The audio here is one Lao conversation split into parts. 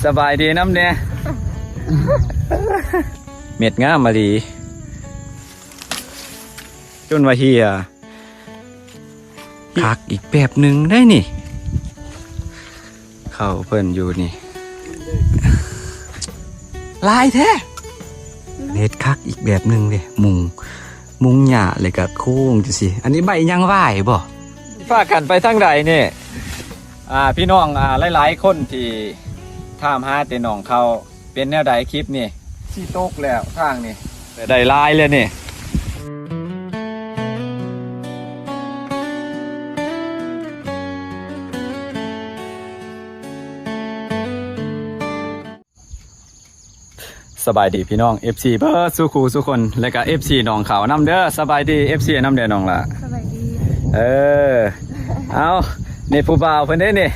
ສະບາຍດີນຳແດ່. ເມັດງາມອີ່ຫຼີ ຈົນວ່າເຫ່ຍ. ຄັກອີກແບບໜຶ່ງໄດ໋ນີ້ ເຂົ້າເພິ່ນຢູ່ນີ້ ຫຼາຍແທ້. ເຮັດຄັກອີກແບບໜຶ່ງເດ້ ມຸງ ມຸງຫຍ້າ ແລ້ວກະໂຄ້ງຈັ່ງຊີ້. ອັນນີ້ໃບຫຍັງຫວາຍບໍ່? ພາກັນໄປທາງໃດນີ້? ອ່າ ພີ່ນ້ອງ ອ່າ ຫຼາຍໆຄົນທີ່ຖາມຫາແຕ່ນ້ອງເຂົາ ເປັນແນວໃດຄລິບນີ້? ຊິຕົກແລ້ວທາງນີ້ ໄດ້ຫຼາຍແລ້ວນີ້. ສະບາຍດີພີ່ນ້ອງ ເອັຟຊີ ເບິດສູ່ຄູ່ສູ່ຄົນ ແລະກະ ເອັຟຊີ ນ້ອງເຂົານຳເດີ. ສະບາຍດີ ເອັຟຊີ ນຳເດີນ້ອງຫຼ້າ. ສະບາຍດີ. ເອີ ເອົາ ນີ້ຜູ້ບ່າວເພິ່ນເດ້ນີ້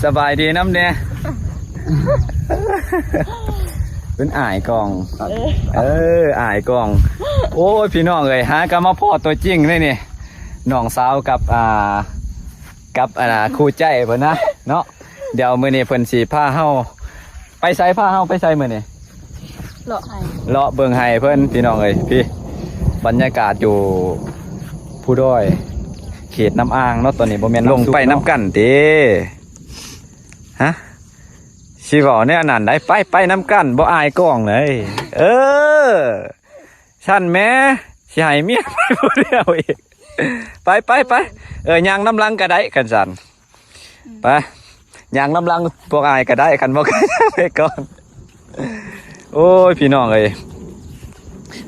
ສະບາຍດີນຳແດ່. ເປັນອ້າຍກ້ອງ ເອີ ເອີ ອ້າຍກ້ອງ. ໂອ້ຍ ພີ່ນ້ອງເອີຍ ຫາກໍມາພໍ້ຕົວຈິງເດ້ນີ້ ນ້ອງສາວກັບ ອ່າ ກັບ ອ່າ ຄູ່ໃຈເພິ່ນນະເນາະ. ດຽວມື້ນີ້ເພິ່ນຊິພາເຮົາໄປໃສ? ພາເຮົາໄປໃສມື້ນີ້? ເລາະໄຮ່ ເລາະເບິ່ງໄຮ່ເພິ່ນ ພີ່ນ້ອງເອີຍ. ພີ້ ບັນຍາກາດຢູ່ພູດອຍ ເຂດນ້ຳອ່າງເນາະ. ຕອນນີ້ບໍ່ແມ່ນ ລົງໄປນຳກັນຕິ? ຮະ ຊິເວົ້າແນວນັ້ນໄດ໋. ໄປ ໄປນຳກັນ ບໍ່ອາຍກ້ອງເລີຍ. ເອີ ຊັ້ນແໝ່ ຊິໃຫ້ເມຍໄປຜູ້ດຽວອີກ. ໄປ ໄປ ໄປ ເອີ ຍ່າງນຳຫຼັງກໍໄດ້ຄັນຊັ້ນ. ໄປ ຍ່າງນຳຫຼັງພວກອ້າຍກໍໄດ້ ຄັນບໍ່ກໍຍ່າງໄປກ່ອນ. ໂອ້ຍ ພີ່ນ້ອງເອີຍ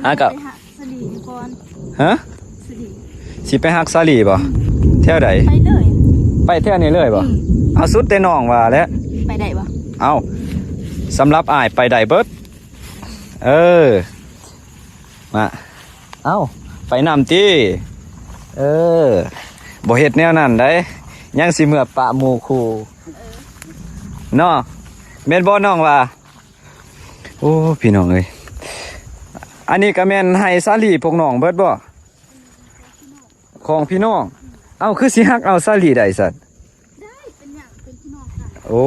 ຫາກໍ ໄປຫາສາລີກ່ອນ. ຮະ? ສາລີ ຊິໄປຮັກສາລີບໍ່? ອືມ ແຖວໃດ? ໄປເລີຍ ໄປແຖວນີ້ເລີຍບໍ່? ອືມ ເອົາ ສຸດແຕ່ນ້ອງວ່າແຫຼະ. ໄປໄດ້ບໍ່? ເອົ້າ ສຳລັບອ້າຍໄປໄດ້ເບິດ. ເອີ ມາ ເອົ້າ ໄປນຳຕິ. ເອີ ບໍ່ເຮັດແນວນັ້ນໃດ໋ ຍັງຊິເມືອປະໝູ່ຄູ່ ເອີ ເນາະ ແມ່ນບໍ່ນ້ອງວ່າ? ໂອ້ ພີ່ນ້ອງເອີຍ ອັນນີ້ກໍແມ່ນໄຮ່ສາລີພວກນ້ອງເບິດບໍ່? ຂອງພີ່ນ້ອງ. ເອົ້າ ຄືຊິຮັກເອົາສາລີໄດ້ຊັ້ນ? ໄດ້ ເປັນຫຍັງ ເປັນພີ່ນ້ອງກັນ. ໂອ້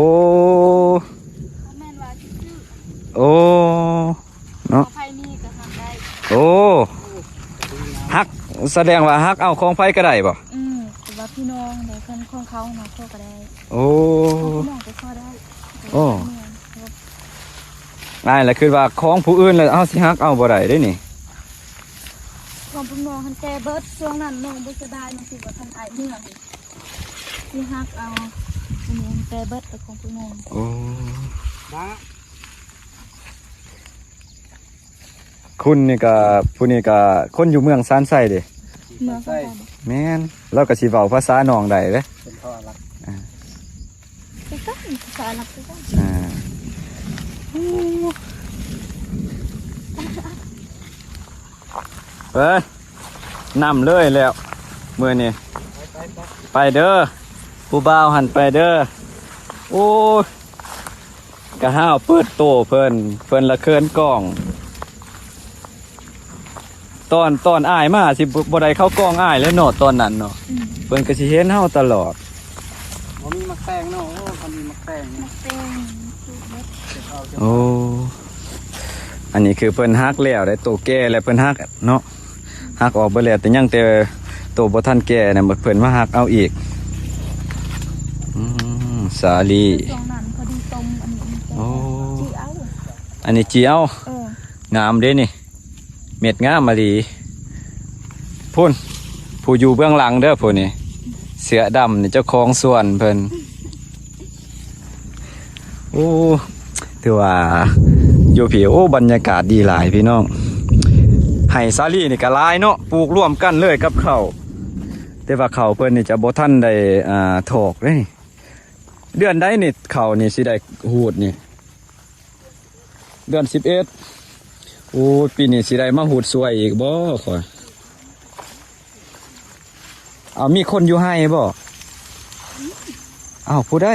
ບໍ່ແມ່ນວ່າຊື່ໆ. ໂອ້ ເນາະ ໃຜມີກໍຮັກໄດ້. ໂອ້ ຮັກ ສະແດງວ່າຮັກເອົາຂອງໃຜກໍໄດ້ບໍ່? ອືມ ແຕ່ວ່າພີ່ນ້ອງໃດ ເພິ່ນຂອງເຂົານະ ຂໍກໍໄດ້. ໂອ້ ຂອງພີ່ນ້ອງກໍຂໍໄດ້. ໂອ້ ແມ່ນ ອ້າຍລະຄິດວ່າຂອງຜູ້ອື່ນລະເຮົາຊິຮັກເອົາບໍ່ໄດ້ເດ້ນີ້. ຂອງພວກນ້ອງຫັ້ນແກ່ເບິດ ຊ່ວງນັ້ນນ້ອງບໍ່ສະບາຍ ນ້ອງຄິດວ່າຄັນອ້າຍເມືອນີ້ຊິຮັກເອົາ ອັນນີ້ແກ່ເບິດ ແຕ່ຂອງພວກນ້ອງ. ໂອ້ ບາ ຄຸນນີ້ກະ ຜູ້ນີ້ກະຄົນຢູ່ເມືອງຊານໄຊເດ້. ເມືອງຊານໄຊ. ແມ່ນ ລາວກະຊິເວົ້າພາສານ້ອງໄດ້ເດ້. ເປັນເພາະອາລັກ ອ່າ ຄືກັນ ພາສາອາລັບຄືກັນ. ອ່າ ເອີ ນຳເລີຍແລ້ວມື້ນີ້. ໄປເດີ ຜູ້ບ່າວຫັ້ນ ໄປເດີ. ໂອ້ຍ ກະຫ້າວເປີດໂຕເພິ່ນ ເພິ່ນລະເຂີນກ້ອງ. ຕອນ ຕອນອ້າຍມາຊິບໍ່ ບໍ່ໄດ້ເຂົ້າກ້ອງອ້າຍແລ້ວເນາະ ຕອນນັ້ນເນາະ. ອືມ ເພິ່ນກໍຊິເຫັນເຮົາຕະຫຼອດ. ບໍ່ມີໝາກແຕງເນາະ. ໂອ້ ຄັນມີໝາກແຕງ ໝາກແຕງ ເກັບເອົາ ເກັບເອົາ. ໂອ້ ອັນນີ້ຄືເພິ່ນຫັກແລ້ວໄດ໋ ໂຕແກ່ແລ້ວເພິ່ນຫັກເນາະ ຫັກອອກເບິດແລ້ວ ແຕ່ຍັງແຕ່ໂຕບໍ່ທັນແກ່ນະ ເພິ່ນມາຫັກເອົາອີກ. ອືມ ສາລີ ຊ່ວງນັ້ນພໍດີຕົ້ມອັນນີ້ ໂອ້ ຈີ່ເອົາ ອັນນີ້ຈີ່ເອົາ. ເອີ ງາມເດ້ນີ້ ເມັດງາມອີ່ຫຼີ. ພຸ້ນ ຜູ້ຢູ່ເບື້ອງຫຼັງເດີຜູ້ນີ້ ເສື້ອດຳນີ້ ເຈົ້າຂອງສວນເພິ່ນ. ໂອ້ ຖືວ່າຢູ່ພີ້ ໂອ້ ບັນຍາກາດດີຫຼາຍພີ່ນ້ອງ. ໄຮ່ສາລີນີ້ກໍຫຼາຍເນາະ ປູກລວມກັນເລີຍກັບເຂົ້າ ແຕ່ວ່າເຂົ້າເພິ່ນນີ້ຈະບໍ່ທັນໄດ້ ອ່າ ຖອກເດ້. ເດືອນໃດນີ້ເຂົ້ານີ້ຊິໄດ້ຮູດນີ້? ເດືອນສິບເອັດ. ໂອ້ ປີນີ້ຊິໄດ້ມາຮູດຊ່ວຍອີກບໍ່ຂ້ອຍ? ເອົາ ມີຄົນຢູ່ໄຮ່ບໍ່? ເອົາ ຜູ້ໃດ?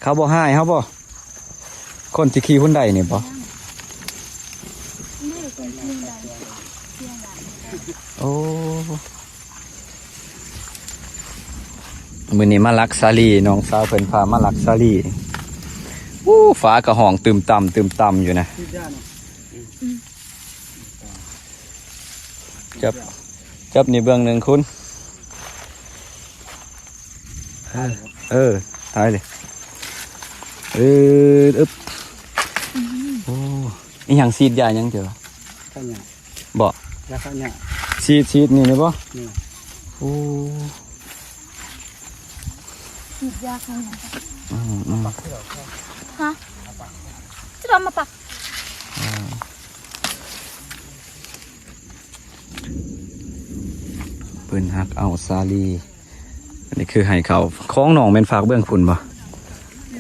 ເຂົາບໍ່ຮ້າຍເຮົາບໍ່? ຄົນທີ່ຂີ່ຮຸນໄດນີ້ບໍ່? ໂອ້ ມື້ນີ້ມາລັກສາລີ ນ້ອງສາວເພິ່ນພາມາລັກສາລີ. ໂອ້ ຟ້າກໍຮ້ອງຕຶມຕຳ ຕຶມຕຳຢູ່ນະ. ຈັບ ຈັບນີ້ເບື້ອງໜຶ່ງຄຸນ. ເອີ ເອີ ຖ່າຍເລີຍ. ເອີ ອຶບ. ໂອ້ ອີຫຍັງ ສີດຢາຫຍັງເຈົ້າ? ຂ້າຫຍ້າ. ບໍ່? ຢາຂ້າຫຍ້າ. ສີດ ສີດນີ້ ນີ້ບໍ່? ນີ້. ໂອ້ ສີດຢາຂ້າຫຍ້າ. ອືມ ອືມ. ຮະ? ຈະເອົາມາປັກ. ເພິ່ນຮັກເອົາສາລີ. ອັນນີ້ຄືໄຮ່ເຂົ້າ ຂອງນ້ອງແມ່ນຝາກເບື້ອງພຸ້ນບໍ່?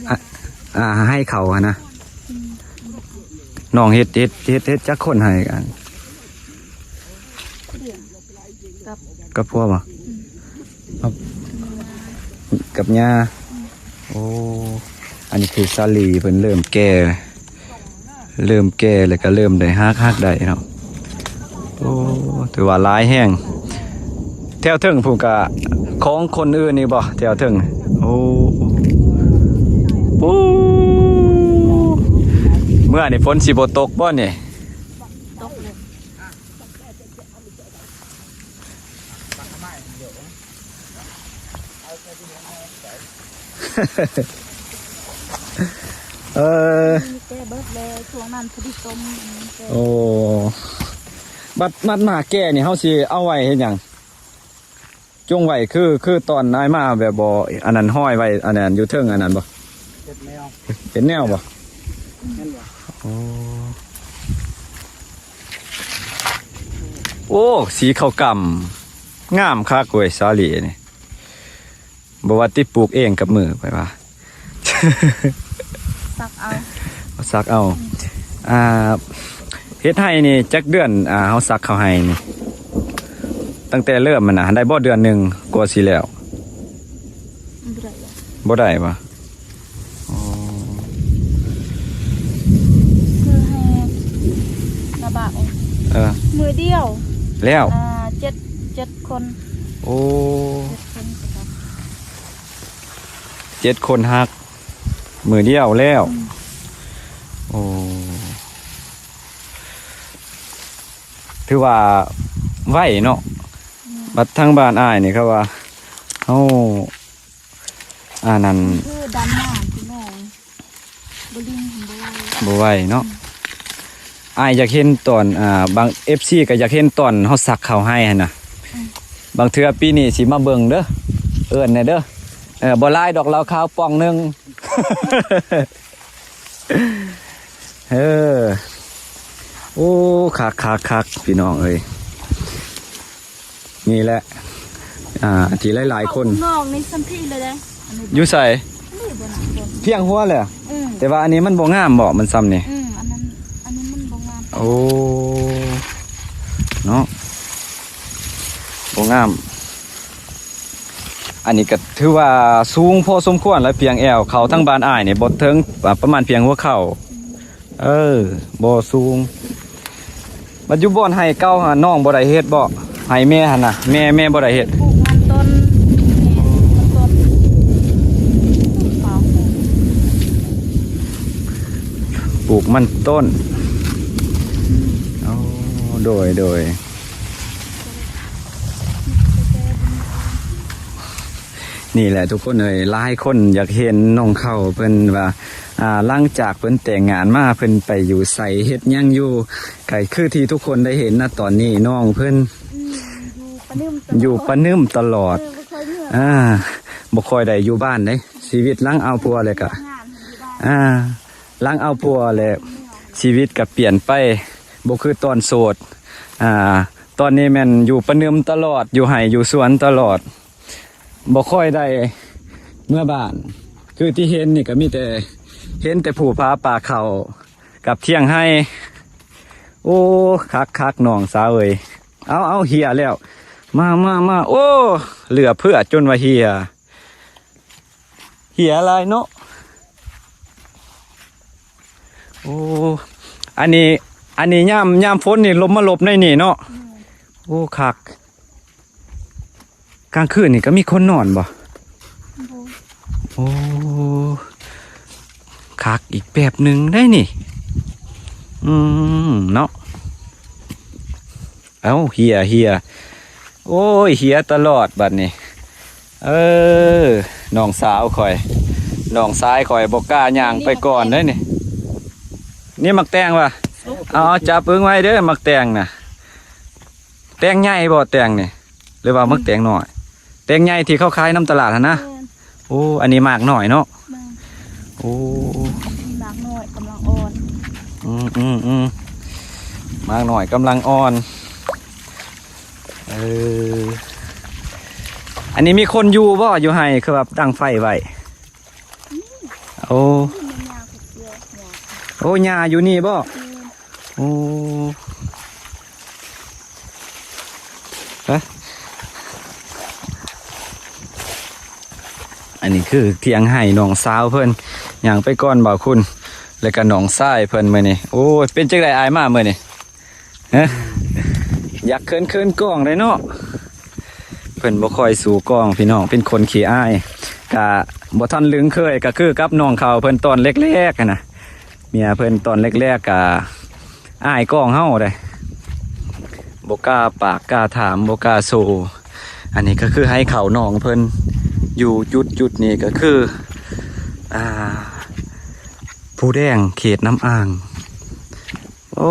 ອາ ອາ ໄຮ່ເຂົ້າຫັ້ນນະ. ອືມ. ນ້ອງເຮັດ ເຮັດ ເຮັດ ເຮັດຈັກຄົນໄຮ່? ອັນ ກັບ ກັບຜົວບໍ່? ອືມ. ກັບ ກັບຍ່າ. ອືມ. ໂອ້ ອັນນີ້ຄືສາລີເພິ່ນເລີ່ມແກ່ ເລີ່ມແກ່ແລ້ວກໍເລີ່ມໄດ້ຫັກ ຫັກໄດ້ເນາະ. ໂອ້ ຖືວ່າຫຼາຍແຮງ. ແຖວເທິງພຸ້ນກະຂອງຄົນອື່ນອີກບໍ່ ແຖວເທິງ? ໂອ້ ໂອ້ ເມື່ອນີ້ຝົນຊິບໍ່ຕົກບໍ່ນີ້? ຕົກເລີຍ. ເອີ ແກ່ເບິດແລ້ວ ຊ່ວງນັ້ນພໍດີຕົ້ມ ແກ່. ໂອ້ ບັດມັດໝາກແກ່ນີ້ ເຮົາຊິເອົາໄວ້ເຮັດຫຍັງ? ຈົ່ງໄວ້ຄື ຄືຕອນອ້າຍມາແບບບໍ່ ອັນນັ້ນຫ້ອຍໄວ້ ອັນນັ້ນຢູ່ເທິງ ອັນນັ້ນບໍ່? ເຮັດແນວ ເຮັດແນວບໍ່? ແມ່ນບໍ່? ໂອ້ ໂອ້ ສີຂາວກ່ຳ ງາມຄັກເວີຍ ສາລີນີ້. ບໍ່ວ່າຕິ ປູກເອງກັບມື ຂ້ອຍວ່າ ສັກເອົາ ສັກເອົາ. ອືມ. ອ່າ ເຮັດໄຮ່ນີ້ຈັກເດືອນ? ອ່າ ເຮົາສັກເຂົ້າໄຮ່ນີ້ ຕັ້ງແຕ່ເລີ່ມຫັ້ນນະ ໄດ້ບໍ່ເດືອນໜຶ່ງກວ່າຊິແລ້ວ? ບໍ່ໄດ້ ບໍ່ໄດ້ຫວາ? ອໍ ຄືໃຫ້ລະບາກອອກ ເອີ ມື້ດຽວແລ້ວ. ອ່າ ເຈັດ ເຈັດຄົນ. ໂອ້ ເຈັດຄົນ ເຈັດຄົນຫັກ ມື້ດຽວແລ້ວ. ອືມ. ໂອ້ ຖືວ່າໄວເນາະ. ອືມ. ບັດທາງບ້ານອ້າຍນີ້ເຂົາວ່າ ເຮົາ ອັນນັ້ນ ຄືດຳນາພີ່ນ້ອງ ບໍ່ລິງ ບໍ່ໄວ ບໍ່ໄວເນາະ. ອືມ. ອ້າຍຢາກເຫັນຕອນ ອ່າ ບາງ ເອັຟຊີ ກໍຢາກເຫັນຕອນເຮົາສັກເຂົ້າໄຮ່ຫັ້ນນະ. ອືມ. ບາງເທື່ອປີນີ້ຊິມາເບິ່ງເດີ ເອີ້ນແດ່ເດີ. ເອີ ບໍ່ຫຼາຍດອກ ເຫຼົ້າຂາວປ່ອງໜຶ່ງ. ເອີ ໂອ້ ຄັກໆໆ ພີ່ນ້ອງເອີຍ. ນີ້ແຫຼະ ອ່າ ທີ່ຫຼາຍໆຄົນ ນອກນີ້ສ່ຳພີເລີຍເດ້. ຢູ່ໃສ? ນີ້ບໍ່ນະ ພຽງຫົວແຫຼະ. ອືມ. ແຕ່ວ່າອັນນີ້ມັນບໍ່ງາມບໍ? ມັນສ່ຳນີ້. ອືມ ອັນນັ້ນ ອັນນີ້ມັນບໍ່ງາມ. ໂອ້ ເນາະ ບໍ່ງາມ. ອັນນີ້ກໍຖືວ່າສູງພໍສົມຄວນແຫຼະ ພຽງແອວ. ເຂົ້າທາງບ້ານອ້າຍນີ້ບໍ່ເຖິງ ປະມານພຽງຫົວເຂົ່າ. ເອີ ບໍ່ສູງ. ບັດຢູ່ບ່ອນໄຮ່ເກົ່າຫັ້ນ ນ້ອງບໍ່ໄດ້ເຮັດບໍ? ໄຮ່ແມ່ຫັ້ນນະ ແມ່ ແມ່ບໍ່ໄດ້ເຮັດ? ປູກມັນຕົ້ນ ແມ່ ມັນຕົ້ນ ປູກມັນຕົ້ນ. ອໍ ໂດຍ ໂດຍ. ນີ້ແຫຼະທຸກຄົນເອີຍ ຫຼາຍຄົນຢາກເຫັນນ້ອງເຂົ້າເພິ່ນວ່າ ອ່າ ຫຼັງຈາກເພິ່ນແຕ່ງງານມາ ເພິ່ນໄປຢູ່ໃສ ເຮັດຫຍັງຢູ່. ກໍຄືທີ່ທຸກຄົນໄດ້ເຫັນນະ ຕອນນີ້ນ້ອງເພິ່ນ ອືມ ຢູ່ປະນຶມຕະຫຼອດ ຢູ່ປະນຶມຕະຫຼອດ. ເອີ ບໍ່ຄ່ອຍເມືອ ອ່າ ບໍ່ຄ່ອຍໄດ້ຢູ່ບ້ານເດ້. ຊີວິດຫຼັງເອົາຜົວແລ້ວກະ ອ່າ ຫຼັງເອົາຜົວແລ້ວ ຊີວິດກໍປ່ຽນໄປ ບໍ່ຄືຕອນໂສດ. ອ່າ ຕອນນີ້ແມ່ນຢູ່ປະນຶມຕະຫຼອດ ຢູ່ໄຮ່ຢູ່ສວນຕະຫຼອດ ບໍ່ຄ່ອຍໄດ້ເມືອບ້ານ. ຄືທີ່ເຫັນນີ້ກໍມີແຕ່ ເຫັນແຕ່ພູຜາປ່າເຂົ້າກັບທຽງໄຮ່. ໂອ້ ຄັກໆ ນ້ອງສາວເອີຍ. ເອົາ ເອົາ ເຫຍແລ້ວ. ມາ ມາ ມາ. ໂອ້ ເຫຼືອເຜືອຈົນວ່າເຫຍ. ເຫຍຫຼາຍເນາະ. ໂອ້ ອັນນີ້ ອັນນີ້ຍາມ ຍາມຝົນນີ້ລົມມາຫຼົບໃນນີ້ເນາະ. ແມ່ນ. ໂອ້ ຄັກ. ກາງຄືນນີ້ກໍມີຄົນນອນບໍ່? ບໍ່. ໂອ້ ຄ ຄັກອີກແບບໜຶ່ງໄດ໋ນີ້. ອືມ ເນາະ. ເອົ້າ ເຫຍ ເຫຍ ໂອ້ຍ ເຫຍຕະຫຼອດບັດນີ້. ເອີ ນ້ອງສາວຂ້ອຍ ນ້ອງຊາຍຂ້ອຍບໍ່ກ້າຍ່າງໄປກ່ອນເດ້ນີ້. ນີ້ໝາກແຕງຫວາ? ເອົາ ຈັບເບິ່ງໄວ້ເດີ ໝາກແຕງນະ. ແຕງໃຫຍ່ບໍ່ແຕງນີ້ ຫຼືວ່າໝາກແຕງນ້ອຍ? ແຕງໃຫຍ່ທີ່ເຂົາຂາຍນຳຕະຫຼາດຫັ້ນນະ? ແມ່ນ. ໂອ້ ອັນນີ້ໝາກນ້ອຍເນາະ? ແມ່ນ. ໂອ້ ມີໝາກນ້ອຍກຳລັງອ່ອນ. ອືມໆໆ ໝາກນ້ອຍກຳລັງອ່ອນ. ເອີ ອັນນີ້ມີຄົນຢູ່ບໍ່ ຢູ່ໄຮ່ ຄືວ່າຕັ້ງໄຟໄວ້? ໂອ້ ໂອ້ ຫຍ້າຢູ່ນີ້ບໍ່? ໂອ້ ຮະ ອັນນີ້ຄືຖຽງໄຮ່ນ້ອງສາວເພິ່ນ. ຍ່າງໄປກ່ອນບ່າວຄຸນ ແລ້ວກໍນ້ອງຊາຍເພິ່ນມື້ນີ້. ໂອ້ຍ ເປັນຈັ່ງໃດອ້າຍມາມື້ນີ້? ຮະ ຢາກເຂີນໆກ້ອງໄດ໋ເນາະ. ເພິ່ນບໍ່ຄ່ອຍສູ້ກ້ອງພີ່ນ້ອງ ເປັນຄົນຂີ້ອາຍ. ກະບໍ່ທັນລຶ້ງເຄີຍ ກະຄືກັບນ້ອງເຂົາເພິ່ນຕອນແລກໆຫັ້ນນະ. ເມຍເພິ່ນຕອນແລກໆກະອາຍກ້ອງເຮົາເດ້ ບໍ່ກ້າປາກກ້າຖາມ ບໍ່ກ້າໂຊ. ອັນນີ້ກະຄືໄຮ່ເຂົ້ານ້ອງເພິ່ນ ຢູ່ຈຸດໆນີ້ກະຄື ອ່າ ພູແດງ ເຂດນ້ຳອ່າງ. ໂອ້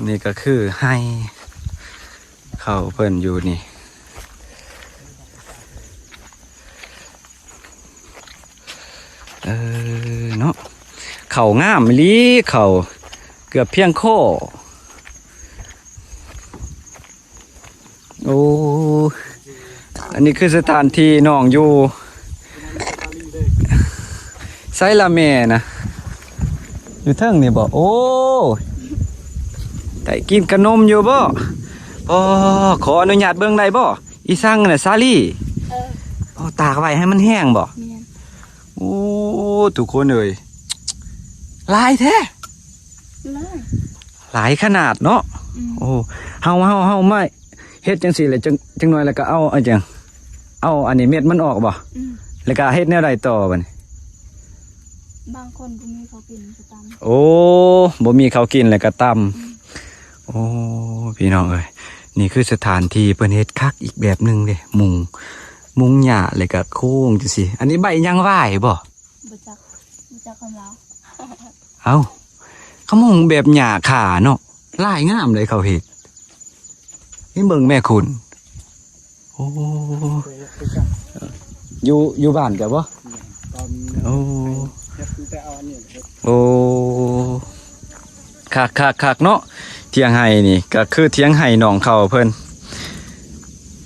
ນີ້ກະຄືໄຮ່ເຂົ້າເພິ່ນຢູ່ນີ້. ເອີ ເນາະ ເຂົ້າງາມອີ່ຫຼີ ເຂົ້າເກືອບພຽງຄໍ. ໂອ້ ອັນນີ້ຄືສະຖານທີ່ນ້ອງຢູ່. ໃສລະແມ່ນະ? ຢູ່ເທິງນີ້ບໍ? ໂອ້ ໄດ້ກິນຂະໜົມຢູ່ບໍ? ອໍ ຂໍອະນຸຍາດເບິ່ງໄດ້ບໍ? ອີສັງນະ ສາລີ? ເອີ ອໍ ຕາກໄວ້ໃຫ້ມັນແຫ້ງບໍ? ແມ່ນ. ໂອ້ ທຸກຄົນເອີຍ ຫຼາຍແທ້. ຫຼາຍ ຫຼາຍຂະໜາດເນາະ. ອືມ ໂອ້ ເຮົາ ເຮົາ ເຮົາມາເຮັດຈັ່ງຊີ້ແຫຼະ ຈັກ ຈັກໜ້ອຍແລ້ວກໍເອົາ ເອົາຫຍັງ ເອົາອັນນີ້ເມັດມັນອອກບໍ? ອືມ ແລ້ວກໍເຮັດແນວໃດຕໍ່ບັດນີ້? ບາງຄົນບໍ່ມີເຂົ້າກິນກໍຕຳ. ໂອ້ ບໍ່ມີເຂົ້າກິນແລ້ວກໍຕຳ. ອືມ ໂອ້ ພີ່ນ້ອງເອີຍ ນີ້ຄືສະຖານທີ່ເພິ່ນເຮັດຄັກອີກແບບໜຶ່ງເດ້ ມຸງ ມຸງຫຍ້າແລ້ວກໍໂຄ້ງຈັ່ງຊີ້. ອັນນີ້ໃບຫຍັງ ຫວ້າຍບໍ? ບໍ່ຈັກ ບໍ່ຈັກຄຳລາວ. ເອົ້າ ເຂົາມຸງແບບຫຍ້າຄາເນາະ ລາຍງາມເລີຍເຂົາເຮັດ. ນີ້ເບິ່ງແມ່ຄຸນ. ໂອ້ ຢູ່ ຢູ່ບ້ານເຈົ້າບໍ? ໂອ້ ໂອ້ ຄັກໆໆເນາະ. ຖຽງໄຮ່ນີ້ກໍຄືຖຽງໄຮ່ນ້ອງເຂົາເພິ່ນ.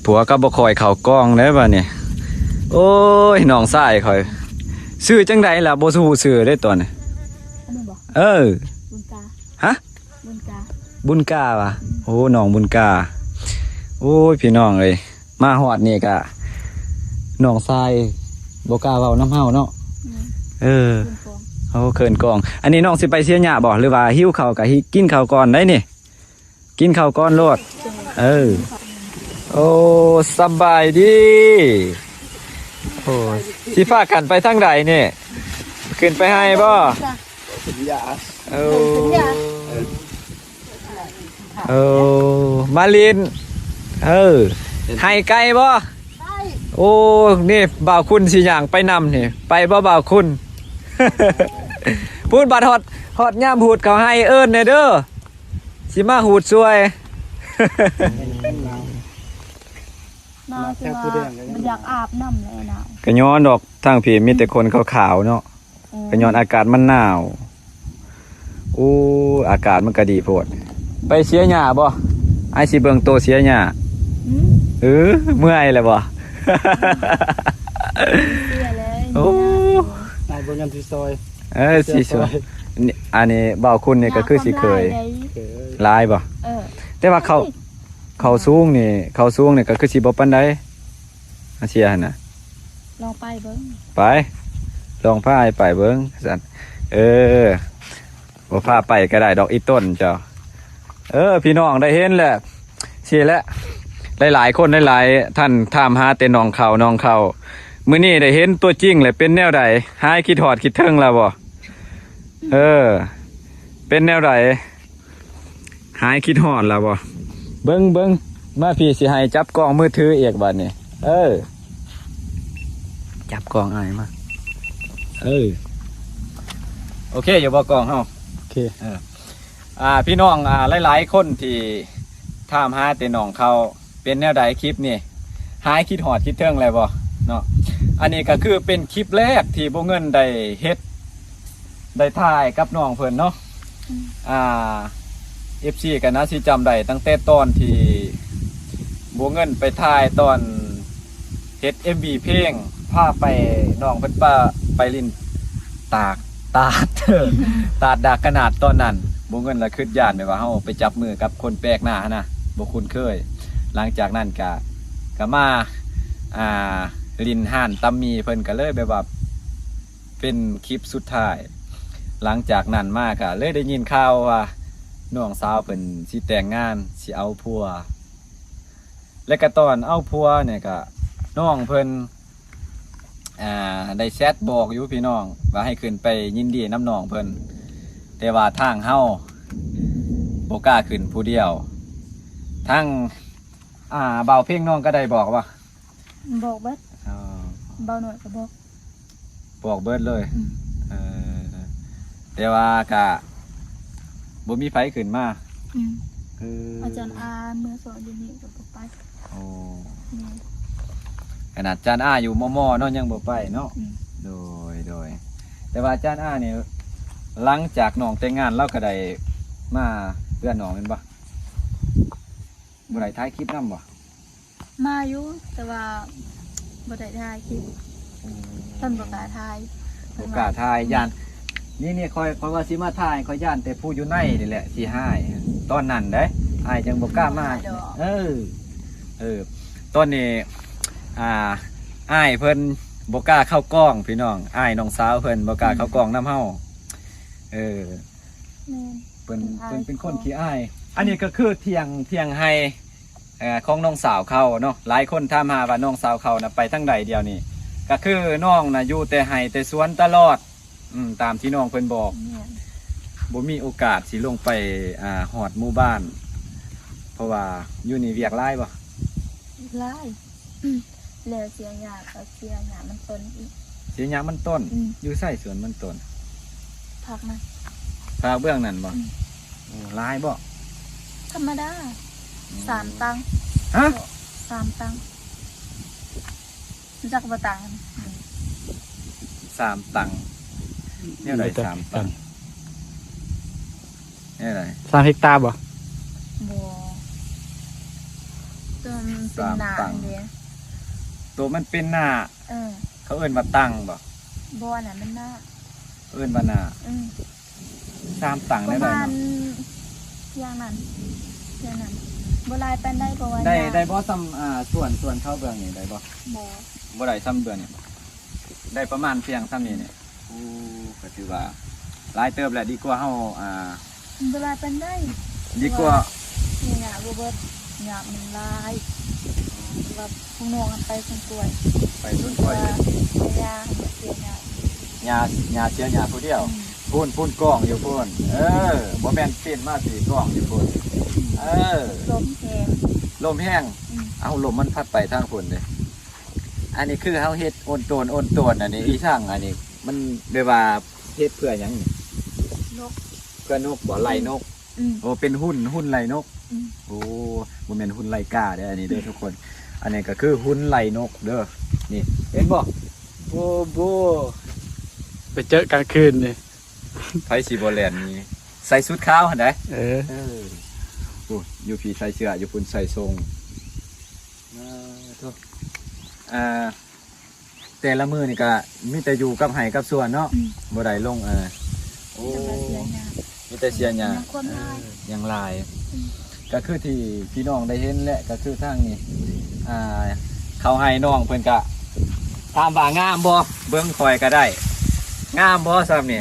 ຜົວກໍບໍ່ຄ່ອຍເຂົ້າກ້ອງເດ້ບາດນີ້. ໂອ້ຍ ນ້ອງຊາຍຂ້ອຍ ຊື່ຈັ່ງໃດລະ ບໍ່ຮູ້ຊື່ເດ້ຕອນນີ້. ອັນນີ້ບໍ? ເອີ ບຸນກາ. ຮະ? ບຸນກາ. ບຸນກາຫວາ? ອືມ ໂອ້ ນ້ອງບຸນກາ. ໂອ້ຍ ພີ່ນ້ອງເອີຍ ມາຮອດນີ້ກະນ້ອງຊາຍບໍ່ກ້າເວົ້ານຳເຮົາເນາະ. ແມ່ນ. ເອີ ເຂີນກ້ອງ. ໂອ້ ເຂີນກ້ອງ. ອັນນີ້ນ້ອງຊິໄປເສຍຫຍ້າບໍ ຫຼືວ່າຫິວເຂົ້າກະຫິ ກິນເຂົ້າກ່ອນໄດ໋ນີ້? ກິນເຂົ້າກ່ອນໂລດ. ເອີ ໂອ້ ສະບາຍດີ. ໂອ້ ຊິພາກັນໄປທາງໃດນີ້? ຂຶ້ນໄປໄຮ່ບໍ? ໂອ້ ໂອ້ ມາຫຼິ້ນ. ເອີ ໄຮ່ໄກບໍ? ໄກ. ໂອ້ ນີ້ບ່າວຄຸນຊິຍ່າງໄປນຳນີ້ ໄປບໍ່ບ່າວຄຸນ? ພຸ້ນ ບັດຮອດ ຮອດຍາມຫູດເຂົ້າໄຮ່ເອີ້ນແດ່ເດີ. ຊິມາຫູດຊ່ວຍ. ໜາວ ໜາວ ແທ້ ຄືວ່າບໍ່ຢາກອາບນ້ຳແລ້ວ ໜາວ. ກະຍ້ອນດອກ ທາງພີ້ມີແຕ່ຄົນຂາວໆເນາະ. ອືມ ກະຍ້ອນອາກາດມັນໜາວ. ໂອ້ ອາກາດມັນກະດີໂພດ. ໄປເສຍຫຍ້າບໍ່? ອ້າຍຊິເບິ່ງໂຕເສຍຫຍ້າ. ຫືມ? ເອີ ເມື່ອຍແລ້ວບໍ່? ເສຍແລ້ວ. ໂອ້ ນາຍບໍ່ຍອມຊິຊ່ອຍ. ເອີ ຊິຊ່ອຍ. ອັນນີ້ບ່າວຄຸນນີ້ກໍຄືຊິເຄີຍ. ຫຼາຍບໍ່? ເອີ ແຕ່ວ່າເຂົາ ເຂົາສູງນີ້ ເຂົາສູງນີ້ກໍຄືຊິບໍ່ປານໃດ ອາເຊຍຫັ້ນນະ. ລອງໄປເບິ່ງ. ໄປ ລອງພາອ້າຍໄປເບິ່ງຊັ້ນ. ເອີ ບໍ່ພາໄປກໍໄດ້ດອກ ອີຕົ້ນເຈົ້າ. ເອີ ພີ່ນ້ອງໄດ້ເຫັນແລ້ວ ຊີ້ແຫຼະ. ຫຼາຍໆຄົນຫຼາຍໆທ່ານຖາມຫາແຕ່ນ້ອງເຂົ້າ ນ້ອງເຂົ້າ ມື້ນີ້ໄດ້ເຫັນຕົວຈິງແລ້ວ ເປັນແນວໃດ? ຫາຍຄິດຮອດຄິດເຖິງແລ້ວບໍ່? ເອີ ເປັນແນວໃດ? ຫາຍຄິດຮອດແລ້ວບໍ່? ເບິ່ງ ເບິ່ງ ມາພີ້ ຊິໃຫ້ຈັບກ້ອງມືຖືອີກບາດນີ້. ເອີ ຈັບກ້ອງອ້າຍມາ. ເອີ ໂອເຄຢູ່ບໍ່ກ້ອງເຮົາ? ໂອເຄ. ເອີ ອ່າ ພີ່ນ້ອງ ອ່າ ຫຼາຍໆຄົນທີ່ຖາມຫາແຕ່ນ້ອງເຂົ້າ ເປັນແນວໃດຄລິບນີ້? ຫາຍຄິດຮອດຄິດເຖິງແລ້ວບໍ່ເນາະ? ອັນນີ້ກໍຄືເປັນຄລິບແລກທີ່ບໍ່ເງິນໄດ້ເຮັດ ໄດ້ຖ່າຍກັບນ້ອງເພິ່ນເນາະ. ອືມ ອ່າ ເອັຟຊີກໍໜ້າຊິຈຳໄດ້ ຕັ້ງແຕ່ຕອນທີ່ບໍ່ເງິນໄປຖ່າຍຕອນເຮັດເອັມວີເພງ ພາໄປ ນ້ອງເພິ່ນປະໄປຫຼິ້ນຕາດ ຕາດ ຕາດດາກຂະໜາດ. ຕອນນັ້ນບໍ່ເງິນລະຄິດຢ້ານ ແບບວ່າເຮົາໄປຈັບມືກັບຄົນແປກໜ້າຫັ້ນນະ ບໍ່ຄຸ້ນເຄີຍ. ຫຼັງຈາກນັ້ນກະ ກະມາ ອ່າ ຫຼິ້ນຮ້ານຕຳໝີ່ເພິ່ນ ກະເລີຍແບບວ່າ ເປັນຄລິບສຸດທ້າຍ. ຫຼັງຈາກນັ້ນມາກະເລີຍໄດ້ຍິນຂ່າວວ່າ ນ້ອງສາວເພິ່ນຊິແຕ່ງງານ ຊິເອົາຜົວ ແລະກະຕອນເອົາຜົວນີ້ກະ ນ້ອງເພິ່ນ ອ່າ ໄດ້ແຊັດບອກຢູ່ພີ່ນ້ອງ ວ່າໃຫ້ຂຶ້ນໄປຍິນດີນຳນ້ອງເພິ່ນ ແຕ່ວ່າທາງເຮົາບໍ່ກ້າຂຶ້ນຜູ້ດຽວ. ທາງ ອ່າ ບ່າວເພັງນ້ອງກໍໄດ້ບອກບໍ່? ບອກເບິດ. ອໍ ບ່າວນ້ອຍກໍບອກ ບອກເບິດເລີຍ. ອືມ ເອີ ແຕ່ວ່າກະບໍ່ມີໃຜຂຶ້ນມາ. ອືມ ເອີ ອາຈານອາເມືອສອນຢູ່ນີ້ກໍບໍ່ໄປ. ໂອ້ ແມ່ນ ຂະໜາດອາຈານອາຢູ່ມໍ່ໆເນາະ ຍັງບໍ່ໄປເນາະ. ອືມ ໂດຍ ໂດຍ ແຕ່ວ່າອາຈານອານີ້ ຫຼັງຈາກນ້ອງແຕ່ງງານ ລາວກໍໄດ້ມາເຮືອນນ້ອງແມ່ນບໍ່? ບໍ່ໄດ້ຖ່າຍຄລິບນຳບໍ່? ມາຢູ່ ແຕ່ວ່າບໍ່ໄດ້ຖ່າຍຄລິບ. ອືມ ເພິ່ນບໍ່ກ້າຖ່າຍ ບໍ່ກ້າຖ່າຍ ຢ້ານ. ນີ້ໆ ຂ້ອຍ ຂ້ອຍວ່າຊິມາຖ່າຍ ຂ້ອຍຢ້ານແຕ່ຜູ້ຢູ່ໃນນີ້ແຫຼະຊິຮ້າຍ. ຕອນນັ້ນເດ້ ອ້າຍຈັ່ງບໍ່ກ້າມາ. ບໍ່ວ່າດອກ. ເອີ ເອີ ຕອນນີ້ ອ່າ ອ້າຍເພິ່ນບໍ່ກ້າເຂົ້າກ້ອງ ພີ່ນ້ອງ. ອ້າຍນ້ອງສາວເພິ່ນບໍ່ກ້າເຂົ້າກ້ອງນຳເຮົາ. ເອີ ແມ່ນ ເພິ່ນ ເພິ່ນເປັນຄົນຂີ້ອາຍ. ອັນນີ້ກໍຄືຖຽງ ຖຽງໄຮ່ ເອີ ຂອງນ້ອງສາວເຂົາເນາະ. ຫຼາຍຄົນຖາມຫາວ່ານ້ອງສາວເຂົານະໄປທາງໃດດຽວນີ້. ກໍຄືນ້ອງນະຢູ່ແຕ່ໄຮ່ແຕ່ສວນຕະຫຼອດ. ອືມ ຕາມທີ່ນ້ອງເພິ່ນບອກ. ແມ່ນ ບໍ່ມີໂອກາດຊິລົງໄປ ອ່າ ຮອດໝູ່ບ້ານ ເພາະວ່າຢູ່ນີ້ວຽກຫຼາຍບໍ່? ຫຼາຍ. ແລ້ວເສຍຫຍ້າ ກໍເສຍຫຍ້າມັນຕົ້ນອີກ. ເສຍຫຍ້າມັນຕົ້ນ. ອືມ ຢູ່ໃສສວນມັນຕົ້ນ? ພາກນັ້ນ ພາກເບື້ອງນັ້ນບໍ່? ອືມ ໂອ້ ຫຼາຍບໍ່? ທຳມະດາ. ອືມ ສາມຕັງ. ຮະ? ສາມຕັງ. ຮູ້ຈັກບໍ່ຕັງ? ສາມຕັງ. ແນວໃດສາມຕັງ? ແນວໃດ? ສາມເຮັກຕາບໍ່? ບໍ່. ຕົວມັນເປັນໜ້າເດ້. ຕົວມັນເປັນໜ້າ. ເອີ ເຂົາເອີ້ນວ່າຕັງບໍ່? ບໍ່ ອັນນັ້ນມັນໜ້າ. ເອີ້ນວ່າໜ້າ. ອືມ ສາມຕັງໄດ້ ປະມານ ເນາະ ຢ່າງນັ້ນ ຢ່າງນັ້ນ. ບໍ່ຫຼາຍປານໃດ ເພາະວ່າ ໄດ້ ໄດ້ບໍ່ສ່ຳ ອ່າ ສວນ ສວນເຂົາເບື້ອງນີ້ໄດ້ບໍ່? ບໍ່ ບໍ່ໄດ້ສ່ຳເບື້ອງນີ້. ໄດ້ປະມານພຽງສ່ຳນີ້ນີ້. ໂອ້ ກໍຖືວ່າຫຼາຍເຕີບແຫຼະ. ດີກວ່າເຮົາ ອ່າ ບໍ່ຫຼາຍປານໃດ. ດີກວ່າ ເພາະວ່າຫຍ້າບໍ່ເບິດ ຫຍ້າມັນຫຼາຍ. ແບບວ່າພວກນ້ອງໄປສວນກ້ວຍ ໄປສວນກ້ວຍ ເສຍຫຍ້າ ເສຍຫຍ້າ ຫຍ້າ ຫຍ້າເສຍຫຍ້າຜູ້ດຽວ. ອືມ ພຸ້ນ ພຸ້ນກ້ອງຢູ່ພຸ້ນ. ເອີ ບໍ່ແມ່ນປີ້ນມາພີ້ ກ້ອງຢູ່ພຸ້ນ. ເອີ ລົມແຮງ ລົມແຮງ. ອືມ ເອົ້າ ລົມມັນພັດໄປທາງພຸ້ນເດ້. ອັນນີ້ຄືເຮົາເຮັດໂອນໂຕນ ໂອນໂຕນ ອັນນີ້ອີຫຍັງ? ອັນນີ້ມັນແບບວ່າເຮັດເພື່ອຫຍັງນີ້? ນົກ. ເພື່ອນົກບໍ່? ໄລ່ນົກ. ອືມ ໂອ້ ເປັນຫຸ່ນ ຫຸ່ນໄລ່ນົກ. ອືມ ໂອ້ ບໍ່ແມ່ນຫຸ່ນໄລ່ກາເດີ້ ອັນນີ້ເດີ້ທຸກຄົນ. ອັນນີ້ກໍຄືຫຸ່ນໄລ່ນົກເດີ້ ນີ້ ເຫັນບໍ່? ໂອ້ໂບ ໄປເຈີກາງຄືນນີ້ ໃຜຊິບໍ່ແລ່ນໜີ ໃສ່ຊຸດຂາວຫັ້ນໃດ໋. ເອີ ເອີ ໂອ້ ຢູ່ພີ້ໃສ່ເສື້ອ ຢູ່ພຸ້ນໃສ່ໂສ້ງ. ເອີ ໂທ້ ອ່າ ແຕ່ລະມື້ນີ້ກະມີແຕ່ຢູ່ກັບໄຮ່ກັບສວນເນາະ. ອືມ ບໍ່ໄດ້ລົງ. ເອີ ໂອ້ ມີແຕ່ເສຍຫຍ້າ ຫຍ້າຫຼາຍ ເອີ ຫຍ້າຫຼາຍ. ອືມ ກະຄືທີ່ພີ່ນ້ອງໄດ້ເຫັນແຫຼະ ກະຄືທາງນີ້ ອ່າ ເຂົ້າໄຮ່ນ້ອງເພິ່ນກະ ຖາມວ່າງາມບໍ່? ເບິ່ງຂ້ອຍກະໄດ້. ງາມບໍ່ຊ່ຳນີ້?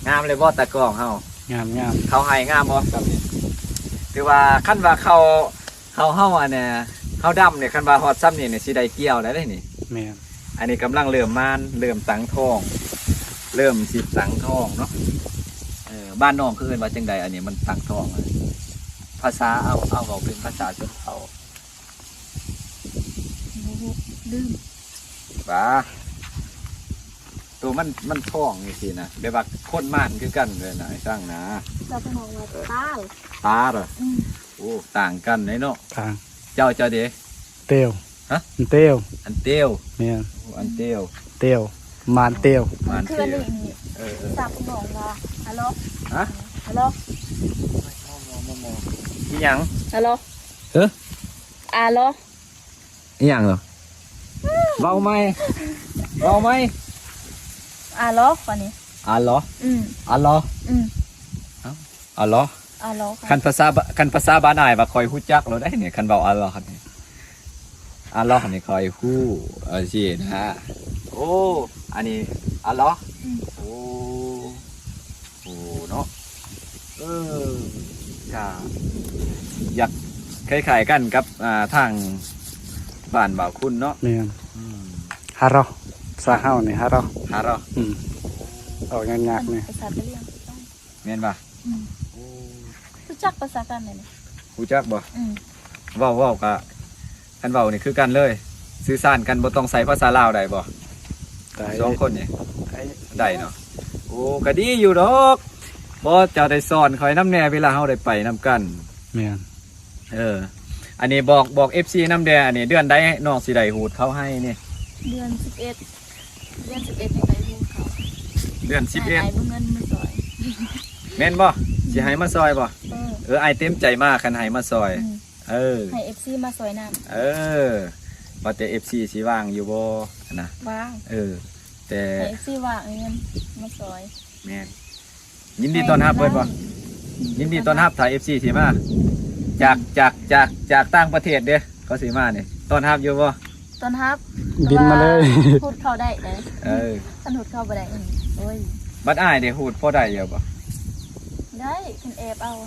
ງາມເລີຍບໍ່ຕາກ້ອງເຮົາ? ງາມໆ. ເຂົ້າໄຮ່ງາມບໍ່ຊ່ຳນີ້? ຖືວ່າຄັນວ່າເຂົ້າ ເຂົ້າເຮົາອັນນ່າ ເຮົາດຳນີ້ ຄັນວ່າຮອດຊ່ຳນີ້ນີ້ ຊິໄດ້ກ່ຽວແລ້ວເດ້ນີ້. ແມ່ນ. ອັນນີ້ກຳລັງເລີ່ມໝານ ເລີ່ມຕັ້ງທ້ອງ ເລີ່ມຊິຕັ້ງທ້ອງເນາະ. ເອີ ບ້ານນ້ອງເຂົາເອີ້ນວ່າຈັ່ງໃດ? ອັນນີ້ມັນຕັ້ງທ້ອງ ພາສາ ເອົາ ເອົາເວົ້າເປັນພາສາຊົນເຜົ່າ. ບໍ່ຮູ້ ລືມ. ຫວາ ໂຕມັນ ມັນທ້ອງຈັ່ງຊີ້ນະ ແບບວ່າຄົນມານຄືກັນເລີຍນະ ໄອ້ສັງນະ. ເຈົ້າເພິ່ນເວົ້າວ່າຕາລ ຕາລ. ອືມ. ໂອ້ ຕ່າງກັນເດ້ເນາະ. ຕ່າງ. ເຈົ້າ ເຈົ້າເດ? ເຕວ. ຮະ? ອັນເຕວ. ອັນເຕວ. ແມ່ນ. ໂອ້ ອັນເຕວ. ເຕວ. ມານເຕວ. ມານເຕວ. ຄືອັນນີ້ ເອີໆ ສັບນ້ອງວ່າ ອາລໍ. ຮະ? ອາລໍ. ອີ່ຫຍັງ? ອາລໍ. ເອີ? ອາລໍ. ອີ່ຫຍັງເນາະ? ເວົ້າໃໝ່ ເວົ້າໃໝ່. ອາລໍ ບາດນີ້ ອາລໍ. ອືມ. ອາລໍ. ອືມ. ເອົ້າ ອາລໍ. ອາລໍ. ຄັນພາສາ ຄັນພາສາບ້ານອ້າຍວ່າຂ້ອຍຮູ້ຈັກໂລດໄດ໋ນີ້ ຄັນເວົ້າອາລໍນີ້ ອາລໍນີ້ຂ້ອຍຮູ້ ເອີ ຊີ້ນະ. ໂອ້ ອັນນີ້ອາລໍ. ອືມ. ໂອ້ ໂອ້ເນາະ. ເອີ ກະຢາກຄ້າຍໆກັນກັບ ອ່າ ທາງບ້ານບ່າວຄຸນເນາະ. ແມ່ນ. ອືມ. ຮາລໍ ພາສາເຮົານີ້ ຮາລໍ ຮາລໍ. ອືມ. ອອກຍາກໆນີ້ ພາສາກະຫຼຽງຄືກັນ ແມ່ນບໍ່? ອືມ. ໂອ້ ຮູ້ຈັກພາສາການໄດ໋ນີ້? ຮູ້ຈັກບໍ່? ອືມ. ເວົ້າ ເວົ້າກະ ຄັນເວົ້ານີ້ຄືກັນເລີຍ ສື່ສານກັນ ບໍ່ຕ້ອງໃຊ້ພາສາລາວໄດ້ບໍ່? ໄດ້. ສອງຄົນນີ້ ໄດ້ ໄດ້ເນາະ. ໂອ້ ກະດີຢູ່ດອກ ບໍ່ ເຈົ້າໄດ້ສອນຂ້ອຍນຳແດ່ ເວລາເຮົາໄດ້ໄປນຳກັນ. ແມ່ນ. ເອີ ອັນນີ້ບອກ ບອກເອັຟຊີນຳແດ່ ອັນນີ້ເດືອນໃດນ້ອງຊິໄດ້ຫູດເຂົ້າໄຮ່ນີ້? ເດືອນສິບເອັດ ເດືອນສິບເອັດຍັງໄດ້ຫູດເຂົ້າ. ເດືອນສິບເອັດ ໃຫ້ອ້າຍເບິ່ງເງິນມາຊ່ອຍ ແມ່ນບໍ່? ຊິໃຫ້ມາຊ່ອຍບໍ່? ເອີ ເອີ ອ້າຍເຕັມໃຈມາ ຄັນໃຫ້ມາຊ່ອຍ. ອືມ. ເອີ ໃຫ້ເອັຟຊີມາຊ່ອຍນຳ. ເອີ ວ່າແຕ່ເອັຟຊີຊິວ່າງຢູ່ບໍ່ຫັ້ນນະ? ວ່າງ. ເອີ ແຕ່ໃຫ້ເອັຟຊີວ່າງເງິນມາຊ່ອຍ. ແມ່ນ. ຍິນດີຕ້ອນຮັບເພິ່ນບໍ່? ຍິນດີຕ້ອນຮັບ ຖ້າເອັຟຊີຊິມາ ຈາກ ຈາກ ຈາກ ຈາກຕ່າງປະເທດເດ້ ເຂົາຊິມານີ້ ຕ້ອນຮັບຢູ່ບໍ່? ຕ້ອນຮັບ. ບິນມາເລີຍ. ຫູດເຂົ້າໄດ້ເດ້. ເອີ ຄັນຫູດເຂົ້າບໍ່ໄດ້ ໂອ້ຍ. ບັດອ້າຍເດ້ ຫູດພໍໄດ້ຢູ່ບໍ່? ໄດ້ ຄັນແອບເອົາ.